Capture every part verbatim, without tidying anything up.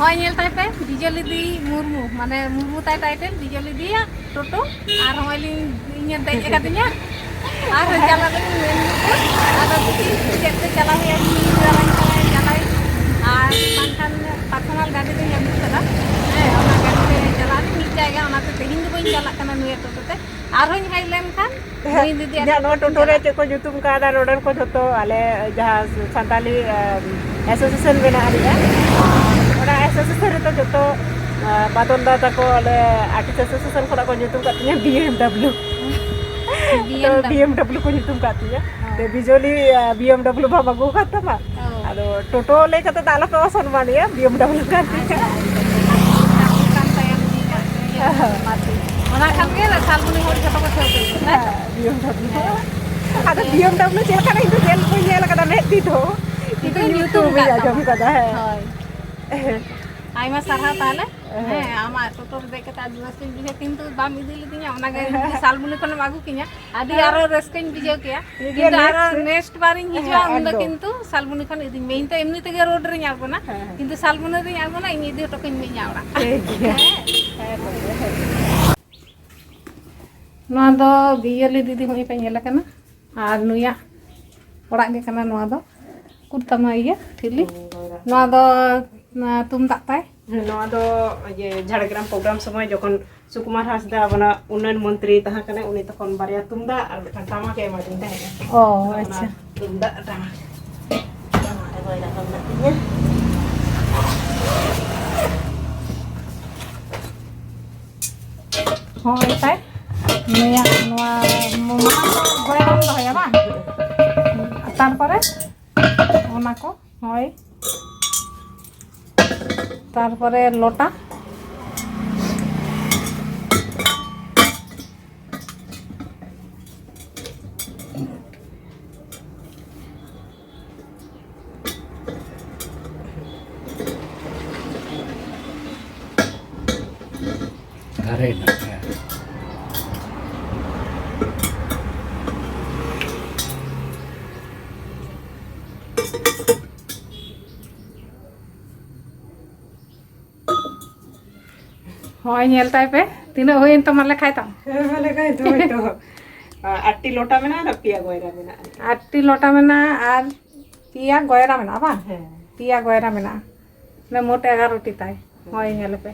ᱱᱚᱜᱼᱚᱭ ᱧᱮᱞ ᱛᱟᱭ ᱯᱮ, ᱵᱤᱡᱚᱞᱤᱫᱤ ᱢᱩᱨᱢᱩ, ᱢᱟᱱᱮ ᱢᱩᱨᱢᱩ ᱛᱟᱭ title, ᱵᱤᱡᱚᱞᱤᱫᱤᱭᱟᱜ ᱴᱳᱴᱳ᱾ ᱟᱨ ᱱᱚᱜᱼᱚᱭ ᱞᱤᱧ, ᱤᱧᱮ ᱫᱮᱡ ᱟᱠᱟᱫᱤᱧᱟ᱾ ᱟᱨ ᱪᱟᱞᱟᱜ ᱞᱟᱹᱜᱤᱫ ᱢᱮᱱ ᱫᱟᱠᱚ, ᱟᱫᱚ ᱫᱮᱠᱷᱤ ᱪᱮᱫ ᱛᱮ ᱪᱟᱞᱟᱣ ᱦᱩᱭᱩᱜᱼᱟ, ᱪᱟᱞᱟᱣ ᱪᱟᱞᱟᱣ ᱟᱨ ᱵᱟᱝᱠᱷᱟᱱ personal ᱜᱟᱹᱰᱤ ᱫᱚᱧ ᱟᱹᱜᱩ ᱠᱟᱫᱟ᱾ ᱦᱮᱸ, ᱚᱱᱟ ᱜᱟᱹᱰᱤ ᱛᱮ ᱪᱟᱞᱟᱜ ᱟᱹᱞᱤᱧ ᱢᱤᱫ ᱡᱟᱭᱜᱟ, ᱚᱱᱟᱛᱮ ᱛᱮᱦᱮᱧ ᱫᱚ ᱵᱟᱹᱧ ᱪᱟᱞᱟᱜ ᱠᱟᱱᱟ ᱱᱩᱭᱟᱜ ᱴᱳᱴᱳ ᱛᱮ᱾ ᱟᱨᱦᱚᱸᱧ ᱦᱮᱡ ᱞᱮᱱᱠᱷᱟᱱ ᱦᱮᱸ, ᱱᱩᱭ ᱫᱤᱫᱤ ᱟᱨ ᱤᱧᱟᱹᱜ ᱱᱚᱣᱟ ᱴᱳᱴᱳ ᱨᱮ ᱪᱮᱫ ᱠᱚ ᱧᱩᱛᱩᱢ ᱠᱟᱣᱫᱟ ᱱᱚᱰᱮᱱ ᱠᱚ ᱡᱷᱚᱛᱚ ᱟᱞᱮ ᱡᱟᱦᱟᱸ ᱥᱟᱱᱛᱟᱞᱤ, ᱮ, association ᱢᱮᱱᱟᱜᱼᱟ ᱟᱞᱮᱭᱟᱜ, ᱚᱱᱟ association ᱨᱮᱫᱚ ᱡᱷᱚᱛᱚ, ᱮ, ᱵᱟᱫᱚᱞ ᱫᱟ ᱛᱟᱠᱚ ᱟᱞᱮ artist association ᱠᱷᱚᱱᱟᱜ ᱠᱚ ᱧᱩᱛᱩᱢ ᱠᱟᱫ ᱛᱤᱧᱟᱹ B M W᱾ ᱛᱚ B M W᱾ B M W ᱠᱚ ᱧᱩᱛᱩᱢ ᱠᱟᱫ ᱛᱤᱧᱟᱹ᱾ ᱦᱮᱸ᱾ ᱛᱚ ᱵᱤᱡᱚᱞᱤ, ᱮ, B M W ᱵᱟᱢ ᱟᱹᱜᱩ ᱟᱠᱟᱫ ᱛᱟᱢᱟ? ᱦᱳᱭ᱾ ᱟᱫᱚ ᱴᱳᱴᱳ ᱞᱟᱹᱭ ᱠᱟᱛᱮ ᱫᱚ ᱟᱞᱚᱯᱮ ᱚᱥᱚᱱᱢᱟᱱᱮᱭᱟ, B M W ᱠᱟᱱ ᱛᱤᱧᱟᱹ᱾ ᱟᱪᱪᱷᱟ, ᱟᱪᱪᱷᱟ᱾ ᱚᱱᱟ ᱠᱷᱟᱱ ᱜᱮ ᱥᱟᱞᱵᱚᱱᱤ ᱦᱚᱲ ᱡᱷᱚᱛᱚ ᱠᱚ ᱴᱷᱟᱹᱣᱠᱟᱹ ᱠᱮᱫᱟ, ᱛᱟᱭ ᱛᱚ? ᱦᱮᱸ, B M W᱾ ᱦᱮᱸ᱾ ᱟᱫᱚ B M W ᱪᱮᱫ ᱞᱮᱠᱟᱱᱟ ᱤᱧ ᱫᱚ ᱧᱮᱞ ᱵᱟᱹᱧ ᱧᱮᱞ ᱟᱠᱟᱫᱟ ᱢᱮᱫ ᱛᱤ ᱫᱚ, ᱠᱤᱱᱛᱩ ᱠᱤᱱᱛᱩ ᱧᱩᱛᱩᱢ ᱧᱩᱛᱩᱢ ᱤᱧ ᱠᱟᱜ ᱟᱸᱡᱚᱢ ᱛᱟᱢᱟ᱾ ᱠᱟᱫᱟ, ᱦᱮᱸ᱾ ᱦᱳᱭ᱾ ᱟᱭᱢᱟ ᱥᱟᱨᱦᱟᱣ ᱛᱟᱦᱞᱮ᱾ ᱦᱮᱸ᱾ ᱦᱮᱸ, ᱟᱢᱟᱜ ᱴᱳᱴᱳ ᱨᱮ ᱫᱮᱡ ᱠᱟᱛᱮ ᱟᱹᱰᱤ ᱨᱟᱹᱥᱠᱟᱹᱧ ᱵᱩᱡᱷᱟᱹᱣ, ᱠᱤᱱᱛᱩ ᱵᱟᱢ ᱤᱫᱤ ᱞᱤᱫᱤᱧᱟ, ᱚᱱᱟᱜᱮ ᱡᱩᱫᱤ ᱥᱟᱞᱵᱚᱱᱤ ᱠᱷᱚᱱᱮᱢ ᱟᱹᱜᱩ ᱠᱤᱧᱟ, ᱟᱹᱰᱤ ᱦᱮᱸ᱾ ᱟᱨᱚ ᱨᱟᱹᱥᱠᱟᱹᱧ ᱵᱩᱡᱷᱟᱹᱣ ᱠᱮᱭᱟ᱾ ᱴᱷᱤᱠ ᱜᱮᱭᱟ, ᱠᱤᱱᱛᱩ ᱟᱨᱚ next᱾ Next ᱵᱟᱨᱤᱧ ᱦᱤᱡᱩᱜᱼᱟ, ᱦᱮᱸ, ᱩᱱᱫᱚ ᱮᱠᱫᱚᱢ᱾ ᱠᱤᱱᱛᱩ ᱥᱟᱞᱵᱚᱱᱤ ᱠᱷᱚᱱ ᱤᱫᱤᱧ ᱢᱮ᱾ ᱤᱧ ᱫᱚ ᱮᱢᱱᱤ ᱛᱮᱜᱮ ᱨᱳᱰ ᱨᱤᱧ ᱟᱬᱜᱚᱱᱟ, ᱦᱮᱸ, ᱦᱮᱸ᱾ ᱠᱤᱱᱛᱩ ᱥᱟᱞᱵᱚᱱᱤ ᱨᱤᱧ ᱟᱬᱜᱚᱱᱟ, ᱤᱧ ᱤᱫᱤ ᱦᱚᱴᱚ ᱠᱟᱹᱧ ᱢᱮ ᱤᱧᱟᱹᱜ ᱚᱲᱟᱜ᱾ ᱴᱷᱤᱠ ᱜᱮᱭᱟ᱾ ᱦᱮᱸ᱾ ᱦᱮᱸ, ᱛᱚᱵᱮ, ᱦᱮᱸ᱾ ᱱᱚᱣᱟ ᱫᱚ ᱵᱤᱭᱚᱞᱤ ᱫᱤᱫᱤ ᱢᱟᱹᱭ ᱯᱮ ᱧᱮᱞ ᱟᱠᱟᱱᱟ, ᱟᱨ ᱱᱩᱭᱟᱜ ᱚᱲᱟᱜ ᱜᱮ ᱠᱟᱱᱟ ᱱᱚᱣᱟ ᱫᱚ᱾ ᱠᱩᱨᱛᱟᱢᱟ ᱤᱭᱟᱹ ᱴᱷᱤᱞᱤ᱾ ᱦᱩᱸ, ᱦᱳᱭ᱾ ᱱᱚᱣᱟ ᱫᱚ, ᱱᱚᱣᱟ ᱛᱩᱢᱫᱟᱜ ᱛᱟᱭ᱾ ᱦᱮᱸ, ᱱᱚᱣᱟ ᱫᱚ ᱤᱭᱟᱹ ᱡᱷᱟᱲᱜᱨᱟᱢ program ᱥᱚᱢᱚᱭ ᱡᱚᱠᱷᱚᱱ ᱥᱩᱠᱩᱢᱟᱨ ᱦᱟᱸᱥᱫᱟ ᱟᱵᱚᱱᱟᱜ ᱩᱱᱱᱚᱭᱚᱱ ᱢᱚᱱᱛᱨᱤ ᱛᱟᱦᱮᱸ ᱠᱟᱱᱟᱭ, ᱩᱱᱤ ᱛᱚᱠᱷᱚᱱ ᱵᱟᱨᱭᱟ ᱛᱩᱢᱫᱟᱜ ᱟᱨ ᱢᱤᱫᱴᱟᱝ ᱴᱟᱢᱟᱠ ᱮ ᱮᱢᱟᱫᱤᱧ ᱛᱟᱦᱮᱸᱫ᱾ ᱚ, ᱚᱱᱟ ᱟᱪᱪᱷᱟ᱾ ᱛᱩᱢᱫᱟᱜ ᱴᱟᱢᱟᱠ᱾ ᱱᱚᱣᱟ ᱨᱮ ᱵᱟᱭ ᱞᱟᱜᱟᱣ ᱢᱮᱱᱟᱜ ᱛᱤᱧᱟᱹ᱾ ᱦᱳᱭ ᱛᱟᱭ᱾ ᱱᱩᱭᱟᱜ ᱱᱚᱣᱟ ᱢᱟᱲᱟᱝ ᱫᱚ ᱜᱚᱭᱲᱟᱢ ᱫᱚᱦᱚᱭᱟ ᱵᱟᱝ? ᱛᱟᱨᱯᱚᱨᱮ ᱚᱱᱟ ᱠᱚ, ᱦᱳᱭ᱾ ᱛᱟᱨᱯᱚᱨᱮ ᱞᱚᱴᱟ᱾ ᱫᱷᱟᱨᱮᱭᱮᱱᱟ, ᱦᱮᱸ᱾ ᱦᱳᱭ, ᱧᱮᱞ ᱛᱟᱭ ᱯᱮ, ᱛᱤᱱᱟᱹᱜ ᱦᱩᱭᱮᱱ ᱛᱟᱢᱟ ᱞᱮᱠᱷᱟᱭ ᱛᱟᱢ᱾ ᱦᱮᱸ, ᱢᱟ ᱞᱮᱠᱷᱟᱭ ᱛᱟᱢ, ᱦᱳᱭ ᱛᱚ᱾ ᱟᱴᱴᱤ ᱞᱚᱴᱟ ᱢᱮᱱᱟᱜᱼᱟ ᱟᱨ ᱯᱮᱭᱟ ᱜᱚᱭᱨᱟ ᱢᱮᱱᱟᱜᱼᱟ᱾ ᱟᱴᱴᱤ ᱞᱚᱴᱟ ᱢᱮᱱᱟᱜᱼᱟ ᱟᱨ ᱯᱮᱭᱟ ᱜᱚᱭᱨᱟ ᱢᱮᱱᱟᱜᱼᱟ, ᱵᱟᱝ? ᱦᱮᱸ᱾ ᱯᱮᱭᱟ ᱜᱚᱭᱨᱟ ᱢᱮᱱᱟᱜᱼᱟ᱾ ᱢᱟᱱᱮ ᱢᱳᱴ ᱮᱜᱟᱨᱚ ᱴᱤ ᱛᱟᱭ᱾ ᱦᱳᱭ, ᱧᱮᱞ ᱯᱮ᱾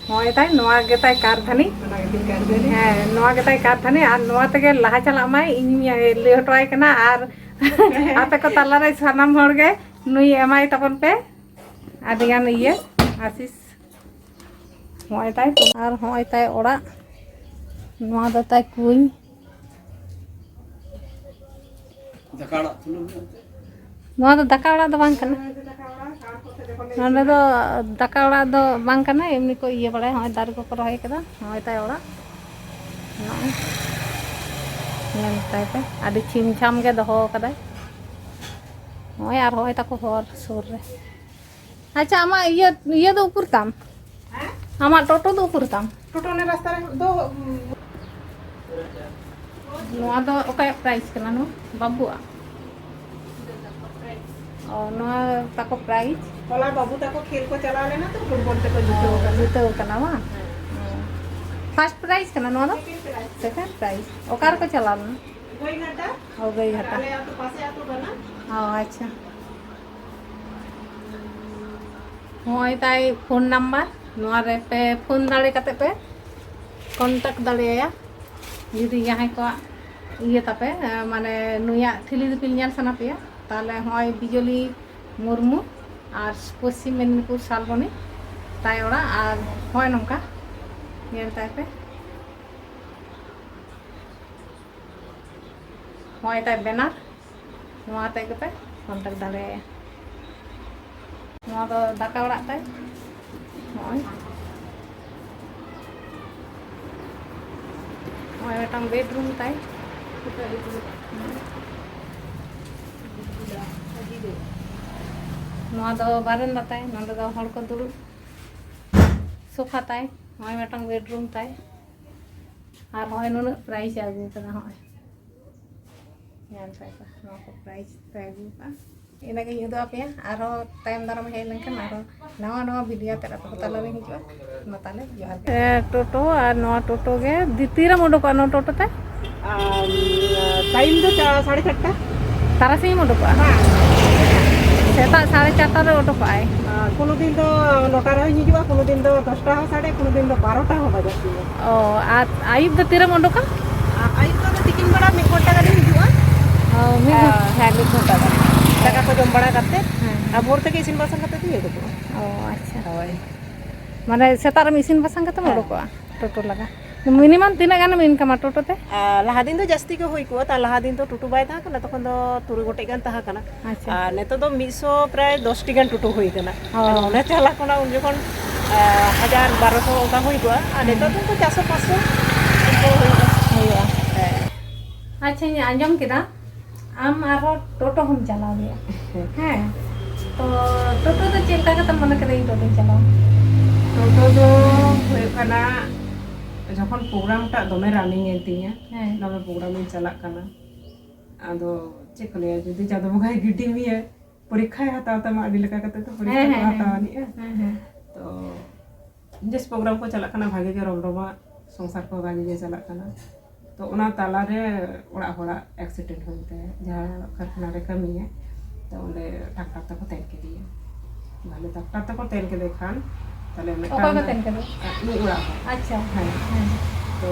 ᱦᱳᱭ ᱛᱟᱭ, ᱱᱚᱣᱟ ᱜᱮ ᱛᱟᱭ ᱠᱟᱨᱫᱷᱟᱹᱱᱤ᱾ ᱚᱱᱟ ᱜᱮ ᱛᱟᱭ ᱠᱟᱨᱫᱷᱟᱹᱱᱤ᱾ ᱦᱮᱸ, ᱱᱚᱣᱟ ᱜᱮ ᱛᱟᱭ ᱠᱟᱨᱫᱷᱟᱹᱱᱤ, ᱟᱨ ᱱᱚᱣᱟ ᱛᱮᱜᱮ ᱞᱟᱦᱟ ᱪᱟᱞᱟᱜ ᱢᱟᱭ, ᱤᱧ ᱞᱟᱹᱭ ᱦᱚᱴᱚ ᱟᱭ ᱠᱟᱱᱟ᱾ ᱟᱨ ᱟᱯᱮ ᱠᱚ ᱛᱟᱞᱟᱨᱮ ᱥᱟᱱᱟᱢ ᱦᱚᱲ ᱜᱮ ᱱᱩᱭ ᱮᱢᱟᱭ ᱛᱟᱵᱚᱱ ᱯᱮ ᱟᱹᱰᱤ ᱜᱟᱱ ᱤᱭᱟᱹ ᱟᱥᱤᱥ᱾ ᱦᱚᱸᱜᱼᱚᱭ ᱛᱟᱭ, ᱟᱨ ᱦᱚᱸᱜᱼᱚᱭ ᱛᱟᱭ ᱚᱲᱟᱜ᱾ ᱱᱚᱣᱟ ᱫᱚ ᱛᱟᱭ ᱠᱩᱧ᱾ ᱫᱟᱠᱟ ᱚᱲᱟᱜ ᱛᱩᱞᱟᱹᱣ ᱢᱮ ᱚᱱᱛᱮ᱾ ᱱᱚᱣᱟ ᱫᱚ ᱫᱟᱠᱟ ᱚᱲᱟᱜ ᱫᱚ ᱵᱟᱝ ᱠᱟᱱᱟ᱾ ᱱᱚᱸᱰᱮ ᱫᱚ ᱫᱟᱠᱟ ᱚᱲᱟᱜ ᱫᱚ ᱵᱟᱝ ᱠᱟᱱᱟ, ᱮᱢᱱᱤ ᱠᱚ ᱤᱭᱟᱹ ᱵᱟᱲᱟᱭᱟ᱾ ᱦᱚᱸᱜᱼᱚᱭ ᱫᱟᱨᱮ ᱠᱚᱠᱚ ᱨᱚᱦᱚᱭ ᱠᱟᱫᱟ᱾ ᱦᱚᱸᱜᱼᱚᱭ ᱛᱟᱭ ᱚᱲᱟᱜ᱾ ᱱᱚᱜᱼᱚᱭ ᱧᱮᱞ ᱛᱟᱭ ᱯᱮ, ᱟᱹᱰᱤ ᱪᱷᱤᱢ ᱪᱷᱟᱢ ᱜᱮ ᱫᱚᱦᱚ ᱠᱟᱫᱟᱭ᱾ ᱱᱚᱜᱼᱚᱭ ᱟᱨ ᱦᱚᱸᱜᱼᱚᱭ ᱛᱟᱠᱚ ᱦᱚᱨ ᱥᱩᱨ ᱨᱮ᱾ ᱟᱪᱪᱷᱟ, ᱟᱢᱟᱜ ᱤᱭᱟᱹ, ᱤᱭᱟᱹ ᱫᱚ ᱩᱠᱩᱨ ᱛᱟᱢ? ᱦᱮᱸ? ᱟᱢᱟᱜ ᱴᱳᱴᱳ ᱫᱚ ᱩᱠᱩᱨ ᱛᱟᱢ? ᱴᱳᱴᱳ ᱚᱱᱮ ᱨᱟᱥᱛᱟ ᱨᱮ ᱫᱚ, ᱩᱸ, ᱱᱚᱣᱟ ᱫᱚ ᱚᱠᱚᱭᱟᱜ ᱯᱨᱟᱭᱤᱡᱽ ᱠᱟᱱᱟ ᱱᱚᱣᱟ? ᱵᱟᱹᱵᱩᱣᱟᱜ? ᱚ, ᱱᱚᱣᱟ ᱛᱟᱠᱚ ᱯᱨᱟᱭᱤᱡᱽ? ᱦᱚᱞᱟ ᱵᱟᱹᱵᱩ ᱛᱟᱠᱚ ᱠᱷᱮᱞ ᱠᱚ ᱪᱟᱞᱟᱣ ᱞᱮᱱᱟ ᱛᱚ, ᱯᱷᱩᱴᱵᱚᱞ ᱛᱮᱠᱚ ᱡᱤᱛᱟᱹᱣ ᱚ, ᱠᱟᱱᱟ᱾ ᱡᱤᱛᱟᱹᱣ ᱠᱟᱱᱟ ᱵᱟᱝ? ᱦᱮᱸ᱾ ᱚ᱾ ᱯᱷᱟᱥᱴ ᱯᱨᱟᱭᱤᱡᱽ ᱠᱟᱱᱟ ᱱᱚᱣᱟ ᱫᱚ? Second prize. Second prize. ᱚᱠᱟ ᱨᱮᱠᱚ ᱪᱟᱞᱟᱣ ᱞᱮᱱᱟ? ᱜᱟᱹᱭᱜᱷᱟᱴᱟ᱾ ᱚ, ᱜᱟᱹᱭᱜᱷᱟᱴᱟ᱾ ᱟᱞᱮ ᱟᱹᱛᱩ, ᱯᱟᱥᱮ ᱟᱹᱛᱩ ᱠᱟᱱᱟ᱾ ᱚ, ᱟᱪᱪᱷᱟ᱾ ᱦᱚᱸᱜᱼᱚᱭ ᱛᱟᱭ ᱯᱷᱳᱱ ᱱᱟᱢᱵᱟᱨ, ᱱᱚᱣᱟ ᱨᱮ ᱯᱮ ᱯᱷᱳᱱ ᱫᱟᱲᱮ ᱠᱟᱛᱮ ᱯᱮ ᱠᱚᱱᱴᱟᱠᱴ ᱫᱟᱲᱮᱭᱟᱭᱟ᱾ ᱡᱩᱫᱤ ᱡᱟᱦᱟᱸᱭ ᱠᱚᱣᱟᱜ ᱤᱭᱟᱹ ᱛᱟᱯᱮ, ᱮ, ᱢᱟᱱᱮ ᱱᱩᱭᱟᱜ ᱴᱷᱤᱞᱤ ᱫᱤᱯᱤᱞ ᱧᱮᱞ ᱥᱟᱱᱟ ᱯᱮᱭᱟ, ᱛᱟᱦᱚᱞᱮ ᱦᱚᱸᱜᱼᱚᱭ ᱵᱤᱡᱚᱞᱤ ᱢᱩᱨᱢᱩ ᱟᱨ ᱯᱚᱥᱪᱤᱢ ᱢᱮᱫᱽᱱᱤᱯᱩᱨ ᱥᱟᱞᱵᱚᱱᱤ ᱛᱟᱭ ᱚᱲᱟᱜ, ᱟᱨ ᱦᱚᱸᱜᱼᱚᱭ ᱱᱚᱝᱠᱟ ᱧᱮᱞ ᱛᱟᱭ ᱯᱮ᱾ ᱦᱚᱸᱜᱼᱚᱭ ᱛᱟᱭ ᱵᱮᱱᱟᱨ, ᱱᱚᱣᱟ ᱟᱛᱮ ᱜᱮᱯᱮ ᱠᱚᱱᱴᱟᱠᱴ ᱫᱟᱲᱮᱭᱟᱭᱟ᱾ ᱱᱚᱣᱟ ᱫᱚ ᱫᱟᱠᱟ ᱚᱲᱟᱜ ᱛᱟᱭ᱾ ᱱᱚᱜᱼᱚᱭ, ᱱᱚᱜᱼᱚᱭ ᱢᱤᱫᱴᱟᱝ ᱵᱮᱰᱨᱩᱢ ᱛᱟᱭ᱾ ᱱᱚᱣᱟ ᱫᱚ ᱵᱟᱨᱮᱱᱫᱟ ᱛᱟᱭ, ᱱᱚᱸᱰᱮ ᱫᱚ ᱦᱚᱲ ᱠᱚ ᱫᱩᱲᱩᱵ ᱥᱳᱯᱷᱟ ᱛᱟᱭ᱾ ᱱᱚᱜᱼᱚᱭ ᱢᱤᱫᱴᱟᱝ ᱵᱮᱰᱨᱩᱢ ᱛᱟᱭ᱾ ᱟᱨ ᱦᱚᱸᱜᱼᱚᱭ ᱱᱩᱱᱟᱹᱜ ᱯᱨᱟᱭᱤᱡᱽ ᱮ ᱟᱹᱜᱩ ᱠᱟᱫᱟ, ᱦᱚᱸᱜᱼᱚᱭ᱾ ᱧᱮᱞ ᱯᱮ ᱛᱚ, ᱱᱚᱣᱟ ᱠᱚ ᱯᱨᱟᱭᱤᱡᱽ ᱯᱮ ᱟᱹᱜᱩ ᱠᱟᱜᱼᱟ᱾ ᱤᱱᱟᱹᱜᱤᱧ ᱩᱫᱩᱜ ᱟᱯᱮᱭᱟ᱾ ᱟᱨᱦᱚᱸ ᱛᱟᱭᱚᱢ ᱫᱟᱨᱟᱢ ᱦᱮᱡ ᱞᱮᱱᱠᱷᱟᱱ ᱟᱨᱦᱚᱸ ᱱᱟᱣᱟ ᱱᱟᱣᱟ ᱵᱷᱤᱰᱤᱭᱳ ᱟᱛᱮᱫ ᱟᱯᱮ ᱠᱚ ᱛᱟᱞᱟᱨᱤᱧ ᱦᱤᱡᱩᱜᱼᱟ᱾ ᱢᱟ ᱛᱟᱦᱞᱮ ᱡᱚᱦᱟᱨ ᱜᱮ᱾ ᱮ, ᱴᱳᱴᱳ ᱟᱨ ᱱᱚᱣᱟ ᱴᱳᱴᱳ ᱜᱮ᱾ ᱫᱤ-, ᱛᱤᱨᱮᱢ ᱩᱰᱩᱠᱚᱜᱼᱟ ᱱᱚᱣᱟ ᱴᱳᱴᱳ ᱛᱮ? ᱟᱨ, ᱴᱟᱭᱤᱢ ᱫᱚ ᱪᱟ-, ᱥᱟᱲᱮ ᱪᱟᱨᱴᱟ᱾ ᱛᱟᱨᱟᱥᱤᱧ ᱮᱢ ᱩᱰᱩᱠᱚᱜᱼᱟ? ᱦᱮᱸ᱾ ᱥᱮᱛᱟᱜ ᱥᱟᱲᱮ ᱪᱟᱨᱴᱟ ᱨᱮ ᱩᱰᱩᱠᱚᱜᱼᱟᱭ᱾ ᱟᱨ ᱠᱳᱱᱳ ᱫᱤᱱ ᱫᱚ ᱱᱚᱴᱟ ᱨᱮᱦᱚᱸᱧ ᱦᱤᱡᱩᱜᱼᱟ, ᱠᱳᱱᱳ ᱫᱤᱱ ᱫᱚ ᱫᱚᱥᱴᱟ ᱦᱚᱸ ᱥᱟᱰᱮ, ᱠᱳᱱᱳ ᱫᱤᱱ ᱫᱚ ᱵᱟᱨᱚᱴᱟ ᱦᱚᱸ ᱵᱟᱡᱟᱜ ᱜᱮᱭᱟ᱾ ᱚ, ᱟᱨ ᱟᱹᱭᱩᱵ ᱫᱚ ᱛᱤᱨᱮᱢ ᱩᱰᱩᱠᱟ? ᱟᱨ ᱟᱹᱭᱩᱵ ᱫᱚ ᱛᱤᱠᱤᱱ ᱵᱮᱲᱟ ᱢᱤᱫ ᱜᱷᱚᱱᱴᱟ ᱜᱟᱱᱤᱧ ᱦᱤᱡᱩᱜᱼᱟ᱾ ᱚ, ᱢᱤᱫ ᱜᱷᱚᱱᱴᱟ᱾ ᱦᱮᱸ, ᱦᱮᱸ, ᱢᱤᱫ ᱜᱷᱚᱱᱴᱟ ᱜᱟᱱ᱾ ᱫᱟᱠᱟ ᱠᱚ ᱡᱚᱢ ᱵᱟᱲᱟ ᱠᱟᱛᱮ, ᱦᱮᱸ, ᱦᱮᱸ᱾ ᱟᱨ ᱵᱷᱳᱨ ᱛᱮᱜᱮ ᱤᱥᱤᱱ ᱵᱟᱥᱟᱝ ᱠᱟᱛᱮ ᱫᱩᱧ ᱩᱰᱩᱠᱚᱜᱼᱟ᱾ ᱚ, ᱟᱪᱪᱷᱟ᱾ ᱦᱳᱭ᱾ ᱢᱟᱱᱮ ᱥᱮᱛᱟᱜ ᱨᱮᱢ ᱤᱥᱤᱱ ᱵᱟᱥᱟᱝ ᱠᱟᱛᱮᱢ ᱦᱮᱸ᱾ ᱩᱰᱩᱠᱚᱜᱼᱟ ᱴᱳᱴᱳ ᱞᱟᱜᱟ? ᱢᱤᱱᱤᱢᱟᱢ ᱛᱤᱱᱟᱹᱜ ᱜᱟᱱᱮᱢ ᱤᱱᱠᱟᱢᱟ ᱴᱳᱴᱳ ᱛᱮ? ᱟᱨ ᱞᱟᱦᱟ ᱫᱤᱱ ᱫᱚ ᱡᱟᱹᱥᱛᱤ ᱜᱮ ᱦᱩᱭ ᱠᱚᱜᱼᱟ, ᱛᱟᱨ ᱞᱟᱦᱟ ᱫᱤᱱ ᱫᱚ ᱴᱳᱴᱳ ᱵᱟᱭ ᱛᱟᱦᱮᱸ ᱠᱟᱱᱟ, ᱛᱚᱠᱷᱚᱱ ᱫᱚ ᱛᱩᱨᱩᱭ ᱜᱚᱴᱮᱡ ᱜᱟᱱ ᱛᱟᱦᱮᱸ ᱠᱟᱱᱟ᱾ ᱟᱪᱪᱷᱟ᱾ ᱟᱨ ᱱᱤᱛᱚᱜ ᱫᱚ ᱢᱤᱫᱥᱚ ᱯᱨᱟᱭ ᱫᱚᱥ ᱴᱤ ᱜᱟᱱ ᱴᱳᱴᱳ ᱦᱩᱭ ᱠᱟᱱᱟ᱾ ᱚ᱾ ᱟᱨ ᱚᱸᱰᱮ ᱪᱟᱞᱟᱜ ᱠᱟᱱᱟ ᱩᱱ ᱡᱚᱠᱷᱚᱱ, ᱟᱨ, ᱦᱟᱡᱟᱨ ᱵᱟᱨᱚᱥᱚ ᱚᱱᱠᱟ ᱦᱩᱭ ᱠᱚᱜᱼᱟ, ᱟᱨ ᱦᱮᱸ᱾ ᱱᱤᱛᱚᱜ ᱫᱚ ᱪᱟᱨᱥᱚ ᱯᱟᱸᱪᱥᱚ ᱤᱱᱠᱟᱹ ᱦᱩᱭᱩᱜᱼᱟ᱾ ᱦᱩᱭᱩᱜᱼᱟ᱾ ᱦᱮᱸ᱾ ᱟᱪᱪᱷᱟᱧ ᱟᱸᱡᱚᱢ ᱠᱮᱫᱟ, ᱟᱢ ᱟᱨᱦᱚᱸ ᱴᱳᱴᱳ ᱦᱚᱸᱢ ᱪᱟᱞᱟᱣ ᱜᱮᱭᱟ᱾ ᱦᱮᱸ᱾ ᱛᱚ, ᱴᱳᱴᱳ ᱫᱚ ᱪᱮᱫ ᱞᱮᱠᱟ ᱠᱟᱛᱮᱢ ᱢᱚᱱᱮ ᱠᱮᱫᱟ ᱤᱧ ᱴᱳᱴᱳᱧ ᱪᱟᱞᱟᱣᱟ? ᱴᱳᱴᱳ ᱫᱚ ᱦᱩᱭᱩᱜ ᱠᱟᱱᱟ, ᱡᱚᱠᱷᱚᱱ ᱯᱨᱳᱜᱨᱟᱢ ᱴᱟᱜ ᱫᱚᱢᱮ ᱨᱟᱱᱤᱝ ᱮᱱ ᱛᱤᱧᱟ, ᱦᱮᱸ᱾ ᱫᱚᱢᱮ ᱯᱨᱳᱜᱨᱟᱢ ᱤᱧ ᱪᱟᱞᱟᱜ ᱠᱟᱱᱟ, ᱟᱫᱚ ᱪᱮᱫ ᱠᱚ ᱞᱟᱹᱭᱟ, ᱡᱩᱫᱤ ᱪᱟᱸᱫᱳ ᱵᱚᱸᱜᱟᱭ ᱜᱤᱰᱤ ᱢᱮᱭᱟ, ᱯᱚᱨᱤᱠᱠᱷᱟᱭ ᱦᱟᱛᱟᱣ ᱛᱟᱢᱟ, ᱟᱹᱰᱤ ᱞᱮᱠᱟ ᱠᱟᱛᱮ ᱛᱚ ᱯᱚᱨᱤᱠᱠᱷᱟ ᱦᱮᱸ, ᱠᱚ ᱦᱮᱸ, ᱦᱟᱛᱟᱣ ᱦᱮᱸ᱾ ᱟᱹᱱᱤᱡᱼᱟ᱾ ᱦᱮᱸ, ᱦᱮᱸ᱾ ᱛᱚ ᱡᱮᱥ ᱯᱨᱳᱜᱨᱟᱢ ᱠᱚ ᱪᱟᱞᱟᱜ ᱠᱟᱱᱟ, ᱵᱷᱟᱜᱮ ᱜᱮ ᱨᱚᱢ ᱨᱚᱢᱟᱜ ᱥᱚᱝᱥᱟᱨ ᱠᱚ ᱵᱷᱟᱜᱮ ᱜᱮ ᱪᱟᱞᱟᱜ ᱠᱟᱱᱟ᱾ ᱛᱚ ᱚᱱᱟ ᱛᱟᱞᱟᱨᱮ ᱚᱲᱟᱜ ᱦᱚᱲᱟᱜ ᱮᱠᱥᱤᱰᱮᱱᱴ ᱦᱩᱭᱮᱱ ᱛᱟᱭᱟ, ᱡᱟᱦᱟᱸ ᱠᱟᱨᱠᱷᱟᱱᱟ ᱨᱮ ᱠᱟᱹᱢᱤᱭᱟ, ᱛᱚ ᱚᱸᱰᱮ ᱴᱨᱟᱠᱴᱟᱨ ᱛᱮᱠᱚ ᱛᱮᱱ ᱠᱮᱫᱮᱭᱟ᱾ ᱛᱟᱦᱞᱮ ᱴᱨᱟᱠᱴᱟᱨ ᱛᱮᱠᱚ ᱛᱮᱱ ᱠᱮᱫᱮ ᱠᱷᱟᱱ, ᱛᱟᱦᱞᱮ ᱚᱠᱚᱭ ᱢᱤᱫᱴᱟᱝ ᱠᱚ ᱫᱚ, ᱛᱮᱱ ᱠᱮᱫᱮ? ᱟ, ᱤᱧ ᱚᱲᱟᱜ ᱦᱚᱲ᱾ ᱟᱪᱪᱷᱟ᱾ ᱦᱮᱸ᱾ ᱦᱮᱸ᱾ ᱛᱚ